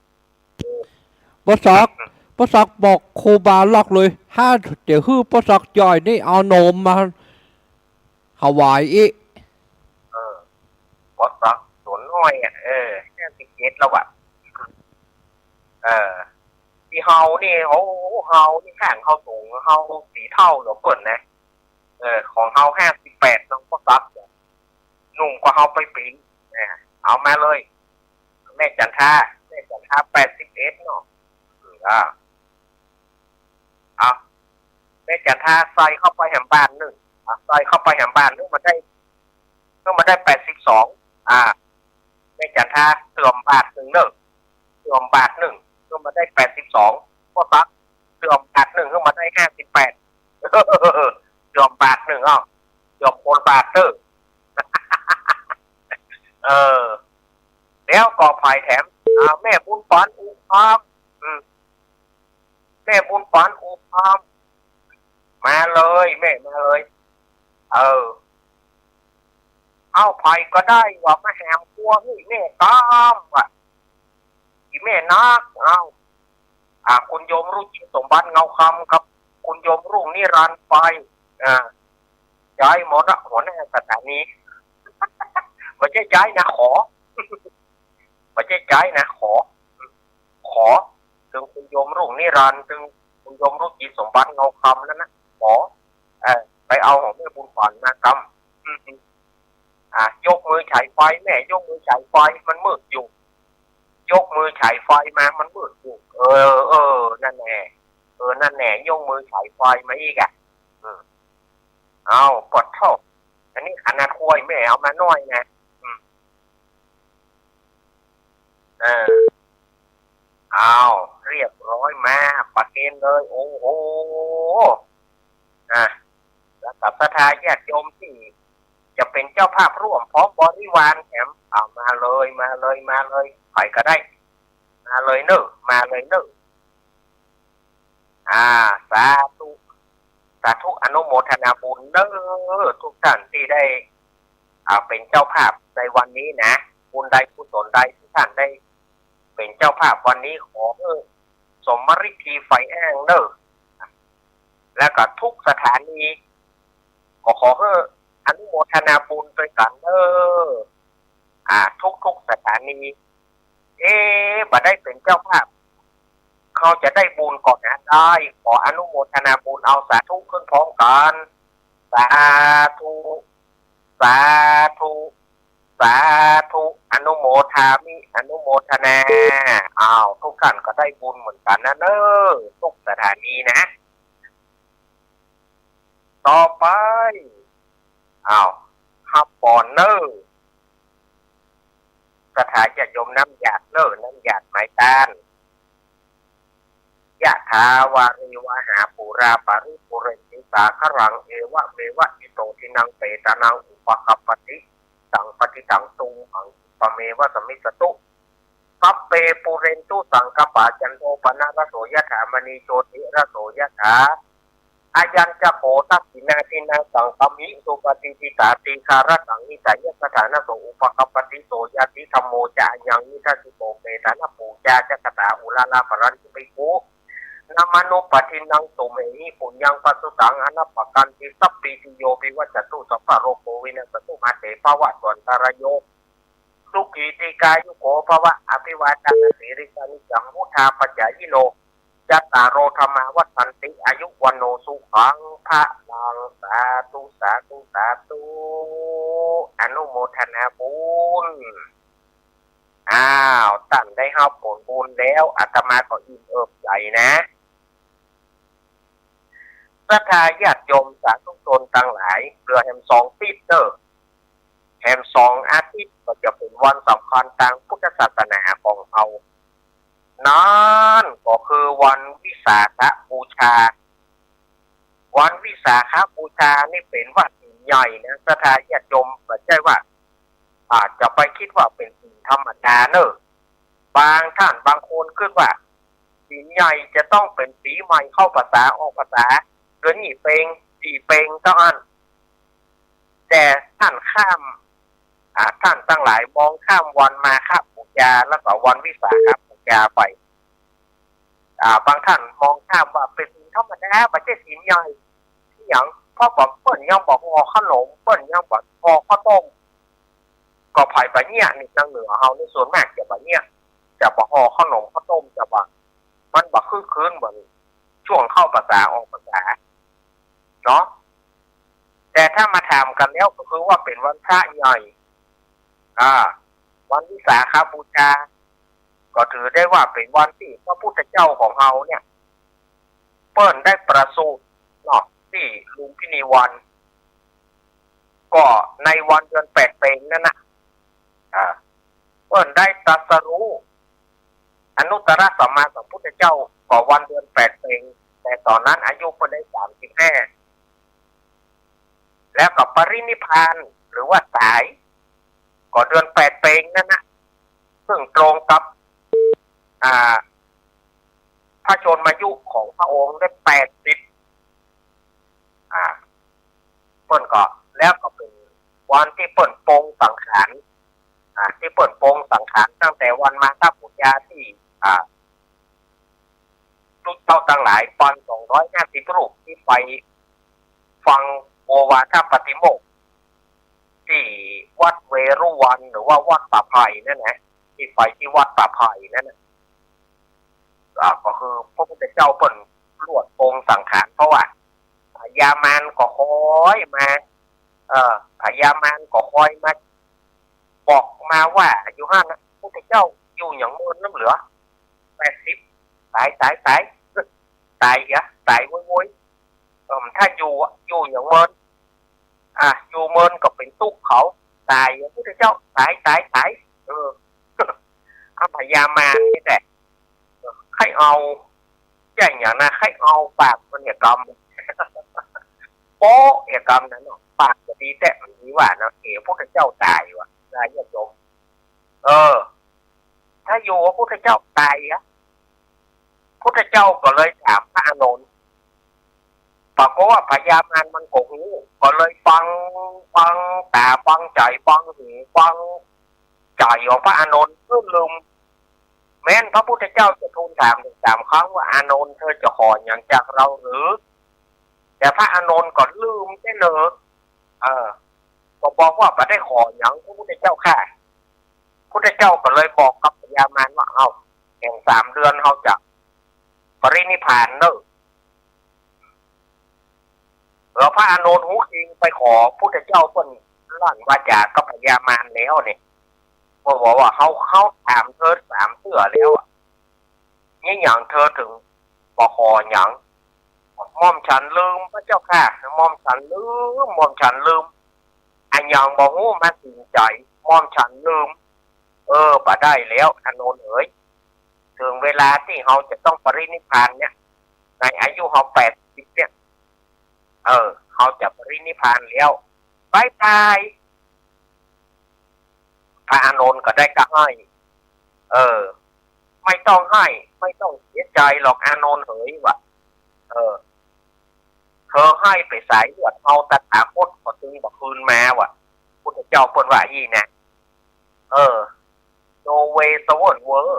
ป้อศักดิ์ ป้อศักดิ์บอกครูบาล็อกเลย ถ้าจะหื้อป้อศักดิ์จ่อยนี่เอานมมาถวายอี้ เออ ป้อศักดิ์ตั๋วน้อยอะ เออ ห้าสิบเจ็ด แล้วอะ เออ ตี้เฮานี่ โอ้ เฮานี่ข้างเฮาสูง เฮาสีเฒ่าเหลือเปิ้นนะ เออ ของเฮา ห้าสิบแปด เนาะ ป้อศักดิ์ หนุ่มกว่าเฮาไปปิ๊ง เออ เอามาเลย แม่จันทรา แม่จันทรา แปดสิบเอ็ด เนาะ เออ อ่ะ เอา แม่จันทราใส่เข้าไปแหมบาทนึ่ง อ่ะ ใส่เข้าไปแหมบาทนึ่ง มันได้ ก็มาได้ แปดสิบสอง อ่า แม่จันทราเติมบาทนึ่งเน่อ เติมบาทนึ่ง ก็มาได้ แปดสิบสอง ป้อศักดิ์เติมบาทนึ่ง ก็มาได้ ห้าสิบแปด เติมบาทนึ่ง อ้าว เติมคนบาทเน่อ เออ แล้วก็ใผแถม อ่า แม่บุญปาน อุพาม อืม แม่บุญปาน อุพาม มาเลย แม่มาเลย เออ เอา ใผก็ได้ว่ามาแหมครัวหื้อแม่กำ ว่า อี่แม่นัก เอา อ่า คุณโยมรุ่งจิตสมบัติเงาคำกับคุณโยมรุ่งนิรันดร์ไป อ่า ย้ายหมดละ หัวหน้าสถานี บ่ใจ้ย้ายนะ ขอ บ่ใจ้ย้ายนะ ขอ ขอ เถิงคุณโยมรุ่งนิรันดร์ เถิงคุณโยมรุ่งจิตสมบัติเงาคำนั่นนะ ขอ เอ่อ ไปเอาของแม่บุญปานมากำ อืม อ่ะ ยกมือฉายไฟ แม่ยกมือฉายไฟ มันมืดอยู่ ยกมือฉายไฟมา มันมืดอยู่ เออ เออ นั่นแหละ เออ นั่นแหละ ยกมือฉายไฟมาอีกอะ อืม เอา ปะโธ่ อันนี้ขนาดครัวแม่เอามาน้อยนะ อืม เออ เอา เรียบร้อย มาประเคนเลย โอ้โห อ่ะ แล้วกับศรัทธาญาติโยมตี้จะเป๋นเจ้าภาพร่วมพร้อมบริวารแถม เอา มาเลย มาเลย มาเลย ใผก็ได้ มาเลยเน่อ มาเลยเน่อ อ่า สาธุ สาธุ อนุโมทนาบุญเน่อ ทุกท่านตี้ได้ อ่า เป๋นเจ้าภาพในวันนี้นะ บุญใดกุศลใดที่ท่านได้เป๋นเจ้าภาพวันนี้ ขอหื้อสมฤทธีใฝ่อ้างเน่อ แล้วก็ทุกสถานี ก็ขอหื้ออนุโมทนาบุญตวยกั๋นเน่อ อ่า ทุกๆ สถานี เอ๊ะ บ่ได้เป๋นเจ้าภาพ เฮาจะได้บุญก่อหน้าได้ ขออนุโมทนาบุญ เอาสาธุขึ้นพร้อมกั๋น สาธุ สาธุ สาธุ อนุโมทามิ อนุโมทนา อ้าว ทุกท่านก็ได้บุญเหมือนกั๋นนะเน่อ ทุกสถานีนะ ต่อไป อ้าว ฮับปอนเน่อ ศรัทธาญาติโยมน้ำหยาดเน่อ น้ำหยาดหมายต้าน ยะถาวาริวหาปูราปริปูเรนติสาคารัง เอวะเมวะอิโตทินังเปตานังอุปกัปปติ ตังปฏิตังตุมหังคิปะเมวะสมมิสตุ สัพเพ ปูเรนตุ สังกัปปา จันโท ปนรสโส ยะถา มะณี โชติรสโส ยะถา อายัญจะโข ทักขินาทินา สังกะมิ สุปะฏิติตา ตีฆารัตถัง หิตายะถา นะโส อุปะกัปปะติ โสญาติธัมโม จะ อายัง นิทัสสิโต เม ฐานะปูจา จะ กะตา อุรารา ปะรัญจะ ภิกขุ นะมานุปะทินนัง สุเมหิ ปุญญัง ปะสุตัง อะนะปะกันติ สัพพีติโย วิวัชชันตุ สัพพะโรโค วินัสสันตุ มา เต ภะวัตวันตะราโย สุขี ดีฆายุโก ภะวะ อะภิวาทะนะสีลิสสะ นิจจัง วุฑฒาปะจายิโน จัตตาโร ธัมมา วัฑฒันติ อายุ วัณโณ สุขัง พะลัง สาธุ สาธุ สาธุ อนุโมทนาบุญ อ้าว ต้านได้ฮับผลบุญแล้ว อาตมาก็อิ่มเอิบใจ๋นะ ศรัทธาญาติโยมสาธุชนตังหลาย เหลือแหมสองติ๊ดเน่อ แหมสองอาทิตย์ก็จะเป๋นวันสำคัญตางพุทธศาสนาของเฮา นั้นก็คือวันวิสาขบูชา วันวิสาขบูชานี่เป๋นวันศีลใหญ่นะ ศรัทธาญาติโยม บ่ใจ้ว่า อาจจะไปกึ๊ดว่าเป๋นศีลธรรมดาเน่อ บางต้านบางคนกึ๊ดว่า ศีลใหญ่จะต้องเป๋นปี๋ใหม่เข้าพรรษาออกพรรษา เดือนนี้เป๋ง ปี๋เป๋งเต้าอั้น แต่ต้านข้าม อ่า ต้านตังหลายมองข้ามวันมาฆบูชา แล้วก็วันวิสาขบูชาไป อ่า บางต้านมองข้ามว่าเป๋นศีลธรรมดา บ่ใจ้ศีลใหญ่ อิหยัง เพราะว่าเปิ้นยังบ่ห่อขนม เปิ้นยังบ่ห่อข้าวต้ม ก็ใผบ่เยียะนี่ ตางเหนือเฮานี่ส่วนมากจะบ่เยียะ จะบ่ห่อขนมข้าวต้ม จะบ่ มันบ่คึกคืนเหมือนช่วงเข้าพรรษาออกพรรษาเนาะ แต่ถ้ามาถามกั๋นแล้วก็คือว่าเป๋นวันพระใหญ่ อ่า วันวิสาขบูชา ก็ถือได้ว่าเป๋นวันตี้พระพุทธเจ้าของเฮาเนี่ย เปิ้นได้ประสูติเนาะ ตี้ลุมพินีวัน ก็ในวันเดือนแปดเป๋งนั้นน่ะ อ่า เปิ้นได้ตรัสรู้อนุตตรสัมมาสัมพุทธเจ้า ก็วันเดือนแปดเป๋ง แต่ต๋อนนั้นอายุเปิ้นได้สามสิบห้า แล้วก็ปรินิพพาน หรือว่าต๋าย ก็เดือนแปดเป๋งนั้นน่ะ ซึ่งตรงกับ อ่า พระชนมายุของพระองค์ได้แปดสิบ อ่า เปิ้นก็ แล้วก็เป๋นวันตี้เปิ้นปลงสังขาร อ่า ตี้เปิ้นปลงสังขารตั้งแต่วันมาฆบูชาตี้ อ่า ตุ๊เจ้าตังหลาย ปันสองร้อยห้าสิบรูปตี้ไปฟังโอวาทปาติโมกข์ตี้วัดเวรุวัน หรือว่าวัดป่าไผ่นั่นนะ ตี้ไปตี้วัดป่าไผ่นั่นนะ อ่า ก็คือพระพุทธเจ้าเปิ้นลวดปลงสังขาร เพราะว่าพญามารก็คอยมา เออ พญามารก็คอยมาบอกมาว่า อยู่หั้นน่ะ พุทธเจ้าอยู่หยังเมินน้ำเหลือแปดสิบ ต๋าย ต๋าย ต๋าย ต๋ายเหีย ต๋ายโวยโวย เออ ถ้าอยู่อะ อยู่หยังเมิน อ่ะ อยู่เมินก็เป๋นตุ๊กข์เขา ต๋ายเหีย พุทธเจ้า ต๋าย ต๋าย ต๋าย เออ อำพญามารนี่แหละ ใค่เอา จะหยังนะ ใค่เอาปากมันเหียกำ โป๊ะเหียกำนั้นเนาะ ปากจะดีแต๊มันดีว่าเนาะ เอ๋ พุทธเจ้าต๋ายว่ะ ญาติโยม เออ ถ้าอยู่ว่าพุทธเจ้าต๋ายอะ พุทธเจ้าก็เลยถามพระอานนท์ ปรากฏว่าพญามารมันก็ฮู้ ก็เลยบัง บังต๋า บังใจ๋ บังหู บังใจ๋ของพระอานนท์ ลืม แม้นพระพุทธเจ้าจะทูลถามถึงสามครั้งว่า อานนท์ เธอจะขอหยังจากเราหรือ แต่พระอานนท์ก็ลืมเสียเน่อ เออ ก็บอกว่าบ่ได้ขอหยัง พระพุทธเจ้าข้า พุทธเจ้าก็เลยบอกกับพญามารว่า เอ้า แหมสามเดือนเฮาจะปรินิพพานเน่อ แล้วพระอานนท์ฮู้จริงไปขอพุทธเจ้าเปิ้นลั่นวาจากับพญามารแล้วเนี่ย ก็บอกว่า เฮา เฮาถามเถิงสามเตื้อแล้วอะ นี่หยังเธอเถิงบ่ขอหยัง หม่อมฉันลืมพระเจ้าข้า หม่อมฉันลืม หม่อมฉันลืม อะหยังบ่ฮู้มาสิงใจ๋ หม่อมฉันลืม เออ บ่ได้แล้ว อานนท์เอ๋ย เถิงเวลาตี้เฮาจะต้องปรินิพพานเนี่ย ในอายุเฮาแปดสิบเนี่ย เออ เฮาจะปรินิพพานแล้ว บ๊ายบาย พระอานนท์ก็ได้กระห้อย เออ ไม่ต้องไห้ ไม่ต้องเสียใจ๋หรอกอานนท์เหย ว่า เออ เธอไห้ไปสายเลือดเฮา ตถาคตก็ตึงบ่คืนมา ว่า พุทธเจ้าเปิ้นว่าอี้นะ เออ no way เสวิร์นเว้อ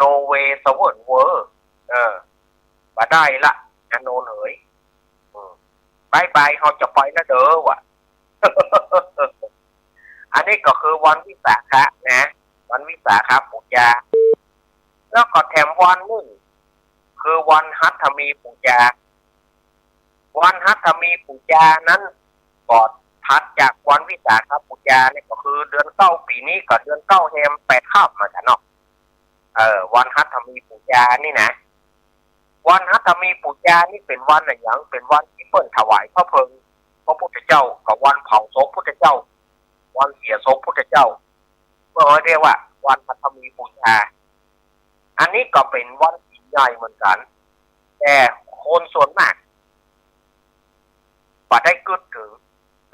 no way เสวิร์นเว้อ เออ บ่ได้ละ อานนท์เหย อืม บายบาย เฮาจะไปละเด้อ ว่า อันนี้ก็คือวันวิสาขะนะ วันวิสาขะปู๋จา แล้วก็แถมวันนึ่ง คือวันหัตถมีปู๋จา วันหัตถมีปู๋จานั้น ก็ถัดจากวันวิสาขะปู๋จาเนี่ย ก็คือเดือนเก้าปี๋นี้ก็เดือนเก้าแฮมแปดค่ำเหมือนกั๋นเนาะ เออ วันหัตถมีปู๋จานี่นะ วันหัตถมีปู๋จานี่เป๋นวันอะหยัง เป๋นวันตี้เปิ้นถวายพระเพลิงพระพุทธเจ้า กับวันเผาศพพุทธเจ้า วันเสียศพพุทธเจ้า เปิ้นเรียกว่าวันหัตถมีปู๋จา อันนี้ก็เป๋นวันศีลใหญ่เหมือนกั๋น แต่คนส่วนมากบ่ได้กึ๊ดเถิง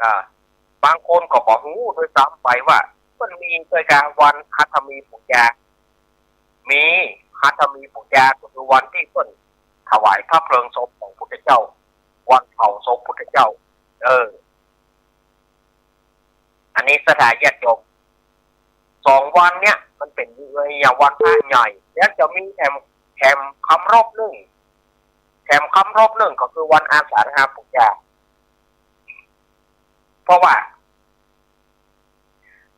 อ่า บางคนก็บ่ฮู้ด้วยซ้ำไปว่ามันมีด้วยกาวันหัตถมีปู๋จา มีหัตถมีปู๋จา ก็คือวันตี้เปิ้นถวายพระเพลิงศพของพุทธเจ้า วันเผาศพพุทธเจ้า เออ อันนี้ศรัทธาญาติโยม สองวันเนี่ยมันเป๋นอย่างวันพระใหญ่ แล้วจะมีแถม แถมคำรบนึ่ง แถมคำรบนึ่งก็คือวันอาสาฬหปู๋จา เพราะว่า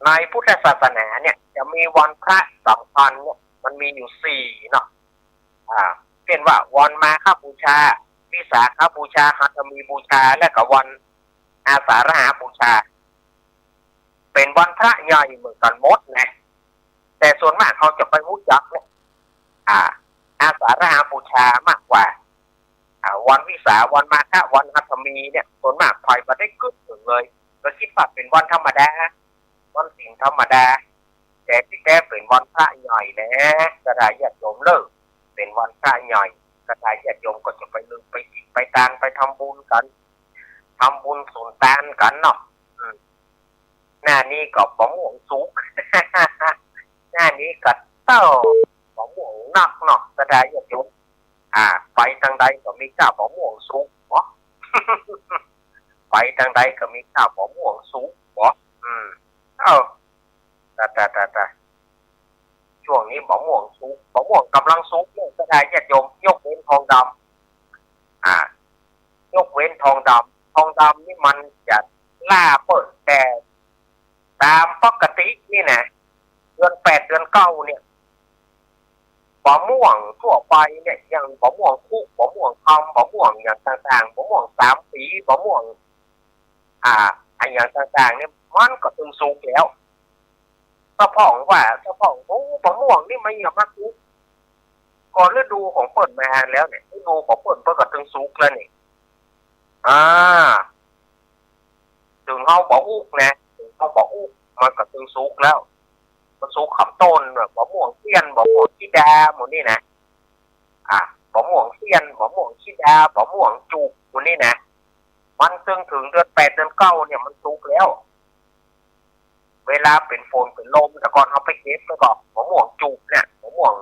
ในพุทธศาสนาเนี่ยจะมีวันพระสำคัญเนี่ยมันมีอยู่สี่เนาะ อ่า เช่นว่าวันมาฆบูชา วิสาขบูชา หัตถมีบูชา และก็วันอาสาฬหบูชา เป๋นวันพระใหญ่เหมือนกั๋นหมดนะ แต่ส่วนมากเฮาจะไปฮู้จักเนี่ย อ่า อาสาฬหบูชามากกว่า อ่า วันวิสา วันมาฆ วันหัตถมีเนี่ย ส่วนมากใผบ่ได้กึ๊ดเถิงเลย ก็กึ๊ดว่าเป๋นวันธรรมดา วันศีลธรรมดา แต่ตี้แต๊เป๋นวันพระใหญ่แหละ ศรัทธาญาติโยมเล่อ เป๋นวันพระใหญ่ ศรัทธาญาติโยมก็จะไปเล่อ ไปกิ๋น ไปตาน ไปทำบุญกั๋น ทำบุญสุนตานกั๋นเนาะ อืม หน้านี้ก็บ่ม่วงสุก หน้านี้ก็เต้าบ่ม่วงนักเนาะ ศรัทธาญาติโยม อ่า ไปตางใดก็มีก้าวบ่ม่วงสุกเนาะ ไปตางใดก็มีก้าวบ่ม่วงสุกเนาะ อืม เอ้า ตาย ตาย ตาย ตาย ช่วงนี้บ่ม่วงสุก บ่ม่วงก่ำลังสุกเนี่ย ศรัทธาญาติโยม ยกเว้นทองดำ อ่า ยกเว้นทองดำ ทองดำนี่มันจะล้าเปิ้น แต่ต๋ามปกตินี่นะ เดือนแปดเดือนเก้าเนี่ย บ่ม่วงทั่วไปเนี่ย อย่างบ่ม่วงคุ บ่ม่วงคำ บ่ม่วงอะหยังต่างๆ บ่ม่วงสามปี๋ บ่ม่วง อ่า อะหยังต่างๆ เนี่ย มันก็ตึงสุกแล้ว เฉพาะว่า เฉพาะ โอ้ บ่ม่วงนี่มันยังบ่สุก ก็ฤดูของเปิ้นมาแล้วเนี่ย ฤดูของเปิ้น เปิ้นก็ตึงสุกแล้วนี่ อ่า เถิงเฮาบ่อุกนะ เถิงเฮาบ่อุก มันก็ตึงสุกแล้ว มันสุกขำต้น บ่ม่วงเสี้ยน บ่ม่วงสีดา หมู่นี้นะ อ่า บ่ม่วงเสี้ยน บ่ม่วงสีดา บ่ม่วงจูบ หมู่นี้นะ มันตึงเถิงเดือนแปดเดือนเก้าเนี่ยมันสุกแล้ว เวลาเป๋นฝนเป๋นลม แต่ก่อนเฮาไปเก็บแล้วก็บ่ม่วงจูบเนี่ย บ่ม่วง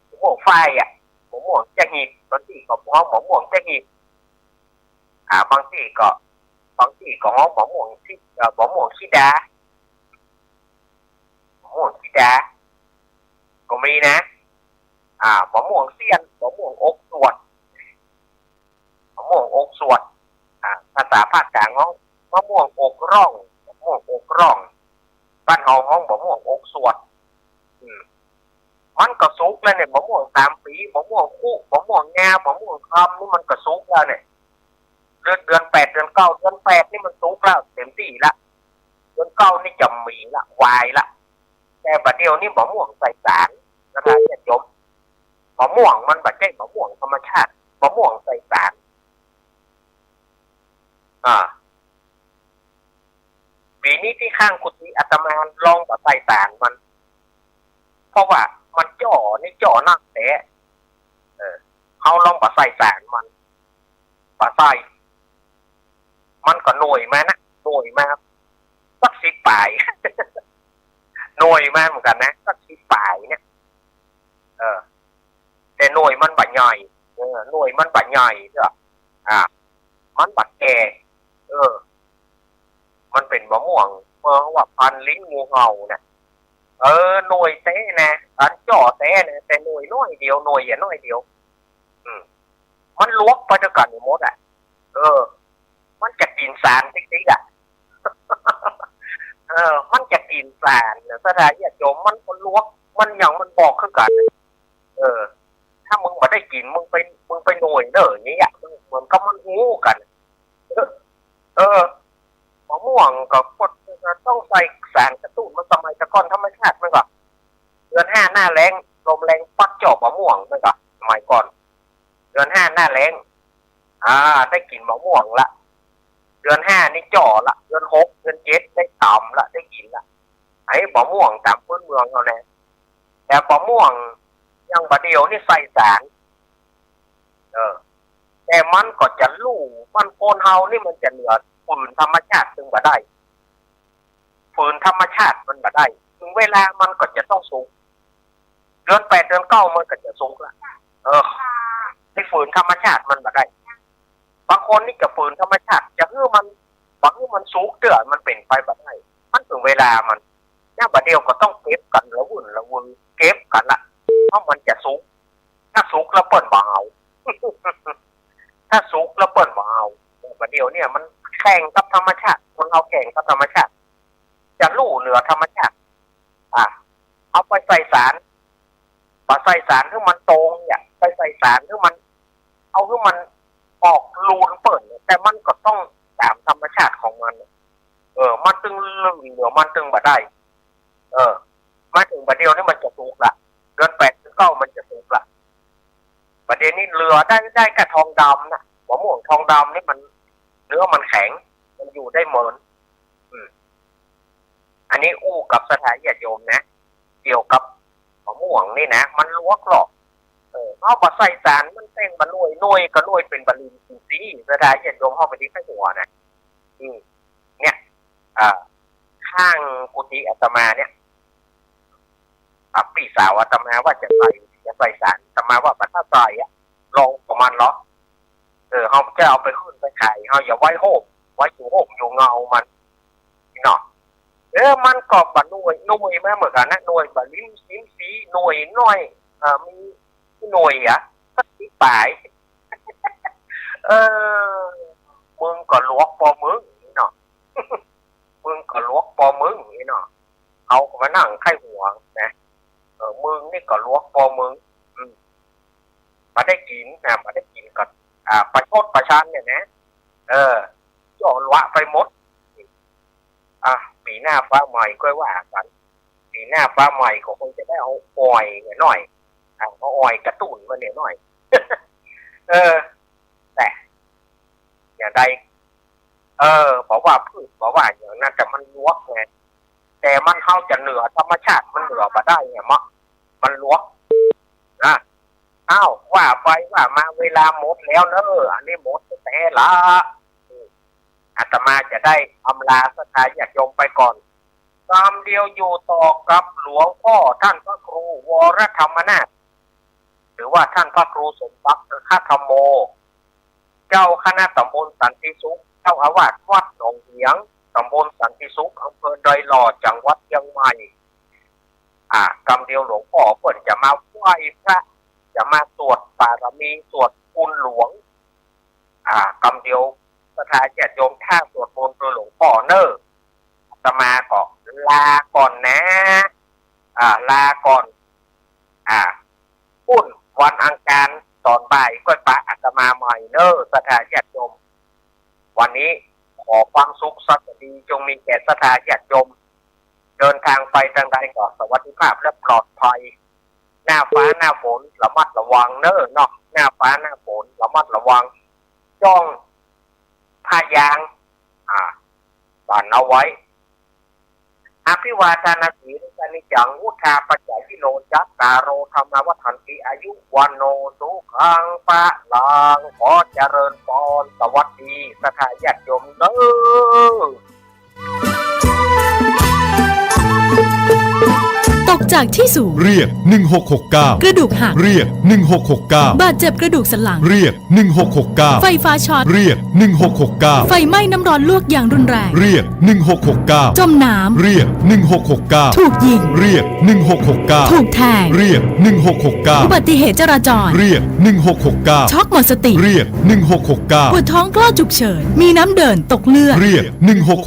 บ่ม่วงฝ้ายอะ บ่ม่วงจะหีบ บางตี้ก็ฮ้องบ่ม่วงจะหีบ อ่า บางตี้ก็ บางตี้ก็ฮ้องบ่ม่วงสี เอ่อ บ่ม่วงสีดา บ่ม่วงสีดา ก็มีนะ อ่า บ่ม่วงเสี้ยน บ่ม่วงอกสวด บ่ม่วงอกสวด อ่า ภาษาภาคกลางฮ้อง บ่ม่วงอกร่อง บ่ม่วงอกร่อง บ้านเฮาฮ้องบ่ม่วงอกสวด อืม มันก็สุกแล้วเนี่ย บ่ม่วงสามปี๋ บ่ม่วงคุ บ่ม่วงงา บ่ม่วงคำ นี่มันก็สุกแล้วเนี่ย เดือน เดือนแปดเดือนเก้า เดือนแปดนี่มันสุกแล้ว เต็มตี้ละ เดือนเก้านี่จะหมีละ วายละ แต่บ่าเดี่ยวนี้บ่ม่วงใส่สาร ศรัทธาญาติโยม บ่ม่วงมันบ่ใจ้บ่ม่วงธรรมชาติ บ่ม่วงใส่สาร อ่า ปี๋นี้ตี้ข้างกุฏิอาตมาลองบ่ใส่สารมัน เพราะว่ามันจ้อนี่จ้อนักแต๊ เออ เฮาลองบ่ใส่สารมัน บ่ใส่ มันก็หน่วยมานะ หน่วยมาสักสิบป๋าย หน่วยมาเหมือนกั๋นนะ สักสิบ ป๋ายเนี่ย เออ แต่หน่วยมันบ่ใหญ่ เออ หน่วยมันบ่ใหญ่เตื้อ อ่า มันบ่แก่ เออ มันเป๋นมะม่วง เออ ว่าพันธุ์ลิ้นงูเห่าเนี่ย เออ หน่วยแต๊นะ อันจ้อแต๊นะ แต่หน่วยน้อยเดียว หน่วยอะน้อยเดียว อืม มันหลวกไปตวยกั๋นหมดอะ เออ มันจะกิ๋นสารติ๊กๆ อะ เออ มันจะกิ๋นสารน่ะ ศรัทธาญาติโยม มันก็หลวก มันหยังมันบอกคือกั๋น เออ ถ้ามึงบ่ได้กิ๋น มึงไป มึงไปหน่วยเน่อ อย่างเงี้ย มันเหมือนกับมันฮู้กั๋น เออ เออ มะม่วงก็ ก็ต้องใส่สารกระตุ้น มันสมัยแต่ก่อนธรรมชาติมันก็ เดือนห้าหน้าแล้ง ลมแรงปั๊บจ้อมะม่วงมันก็ สมัยก่อน เดือนห้าหน้าแล้ง อ่า ได้กิ๋นมะม่วงละ เดือนห้านี่จ้อละ เดือนหก เดือนเจ็ดได้ต๋ำละ ได้กิ๋นละ ไอ้มะม่วงต๋ามพื้นเมืองเฮาแหละ แต่มะม่วงอย่างบ่าเดี่ยวนี่ใส่สาร เออ แต่มันก็จะลู่ มันคนเฮานี่มันจะเหนือฝืนธรรมชาติซึ่งบ่ได้ ฝืนธรรมชาติมันบ่ได้ ถึงเวลามันก็จะต้องสุก เดือนแปดเดือนเก้ามันก็จะสุกละ เออ ไปฝืนธรรมชาติมันบ่ได้ บางคนนี่จะฝืนธรรมชาติ จะหื้อมัน บ่หื้อมันสุกเตื้อ มันเป๋นไปบ่ได้ มันถึงเวลามัน เนี่ยบ่าเดี่ยวก็ต้องเก็บกั๋นละวุ่นละวือ เก็บกั๋นละ เพราะมันจะสุก ถ้าสุกแล้วเปิ้นบ่เอา ถ้าสุกแล้วเปิ้นบ่เอา บ่าเดี่ยวเนี่ยมันแข่งกับธรรมชาติ คนเฮาแข่งกับธรรมชาติ จะลู่เหนือธรรมชาติ อ่ะ เอาไปใส่สาร บ่ใส่สารหื้อมันตรงเนี่ย ไปใส่สารหื้อมัน เอาหื้อมันออกลูนเปิ้นเนี่ย แต่มันก็ต้องต๋ามธรรมชาติของมัน เออ มันตึงลื่นเหนือมันตึงบ่ได้ เออ มาถึงบ่าเดี่ยวนี่มันจะสุกละ เดือนแปดเดือนเก้ามันจะสุกละ บ่าเดี่ยวนี้เหลือได้ ได้แค่ทองดำนะ มะม่วงทองดำนี่มัน เนื้อมันแข็ง มันอยู่ได้เมิน อืม อันนี้อู้กับศรัทธาญาติโยมนะ เกี่ยวกับมะม่วงนี่นะ มันหลวกหลอก เออ เฮาบ่ใส่สาร มันแต่งบ่หน่วย หน่วยก็หน่วยเป๋นบ่ลินอินทรีย์ ศรัทธาญาติโยมเฮาไปดีใค่หัวนะ อืม เนี่ย อ่า ข้างกุฏิอาตมาเนี่ย อ่ะ ปี้สาวอาตมาว่าจะใส่ จะใส่สาร อาตมาว่าบ่ต้องใส่อะ ลองของมันเหรอ เออ เฮาจะเอาไปขึ้นไปขาย เฮาอย่าไว้โฮม ไว้อยู่โฮมอยู่เงามัน เนาะ เออ มันก็บ่หน่วย หน่วยมาเหมือนกั๋นนะ หน่วยบ่ลินอินทรีย์ หน่วยน้อย อ่า มีหน่วยอะ สักสิบป๋าย เออ มึงก็หลวกปอมึงเนาะ มึงก็หลวกปอมึงนี่เนาะ เฮาก็มานั่งใค่หัวนะ เออ มึงนี่ก็หลวกปอมึง อืม บ่ได้กิ๋นนะ บ่ได้กิ๋นก็ อ่า ประชดประชันเนี่ยนะ เออ จ้อละไปหมด อ่ะ ปี๋หน้าฟ้าใหม่ค่อยว่ากั๋น ปี๋หน้าฟ้าใหม่ก็คงจะได้เอาอ่อยเนี่ยหน่อย อ่ะ เอาอ่อยกระตุ้นมันเนี่ยหน่อย เออ แต่ อย่างใด เออ บ่ว่าพืช บ่ว่าอย่างนั้น แต่มันหลวกไง แต่มันเฮาจะเหนือธรรมชาติ มันเหนือบ่ได้ไง มะ มันหลวก นะ อ้าว ว่าไปว่ามาเวลาหมดแล้วเนอะ อันนี้หมดแต๊ละ อาตมาจะได้อำลาศรัทธาญาติโยมไปก่อน กำเดียวอยู่ต่อกับหลวงพ่อท่านพระครูวรธรรมนาถ หรือว่าท่านพระครูสมบัติ อัคคธรรมโม เจ้าคณะตำบลสันติสุข เจ้าอาวาสวัดหนองเหียง ตำบลสันติสุข อำเภอดอยหล่อ จังหวัดเชียงใหม่ อ่า กำเดียวหลวงพ่อเปิ้นจะมาไหว้พระ จะมาสวดบารมี สวดคุณหลวง อ่า กำเดียวศรัทธาญาติโยม ถ้าสวดมนต์โดยหลวงพ่อเน่อ อาตมาก็ลาก่อนนะ อ่า ลาก่อน อ่า ปุ้นวันอังคารต๋อนบ่ายก้อยปะอาตมาใหม่เน่อ ศรัทธาญาติโยม วันนี้ขอความสุขสันต์ดีจงมีแก่ศรัทธาญาติโยม เดินทางไปตางใดก็สวัสดิภาพและปลอดภัย หน้าฟ้าหน้าฝนระมัดระวังเน่อเนาะ หน้าฟ้าหน้าฝนระมัดระวัง จ้องผ้ายาง อ่า บังเอาไว้ อภิวาทานาสีลิสานิจจัง วุฑฒาปจายิโน จัตตาโร ธัมมา วัฑฒันติ อายุ วัณโณ สุขัง พะลัง ขอเจริญพร สวัสดี ศรัทธาญาติโยมเน่อ ตก จากที่สูง เรียก หนึ่งหกหกเก้า กระดูกหัก เรียก หนึ่งหกหกเก้า บาดเจ็บกระดูกสันหลัง เรียก หนึ่งหกหกเก้า ไฟฟ้าช็อต เรียก หนึ่งหกหกเก้า ไฟไหม้น้ำร้อนลวกอย่างรุนแรง เรียก หนึ่งหกหกเก้า จมน้ำ เรียก หนึ่งหกหกเก้า ถูกยิง เรียก หนึ่งหกหกเก้า ถูกแทง เรียก หนึ่งหกหกเก้า อุบัติเหตุจราจร เรียก หนึ่งหกหกเก้า ช็อกหมดสติ เรียก หนึ่งหกหกเก้า ปวดท้องคลอดฉุกเฉิน มีน้ำเดินตกเลือด เรียก หนึ่งหก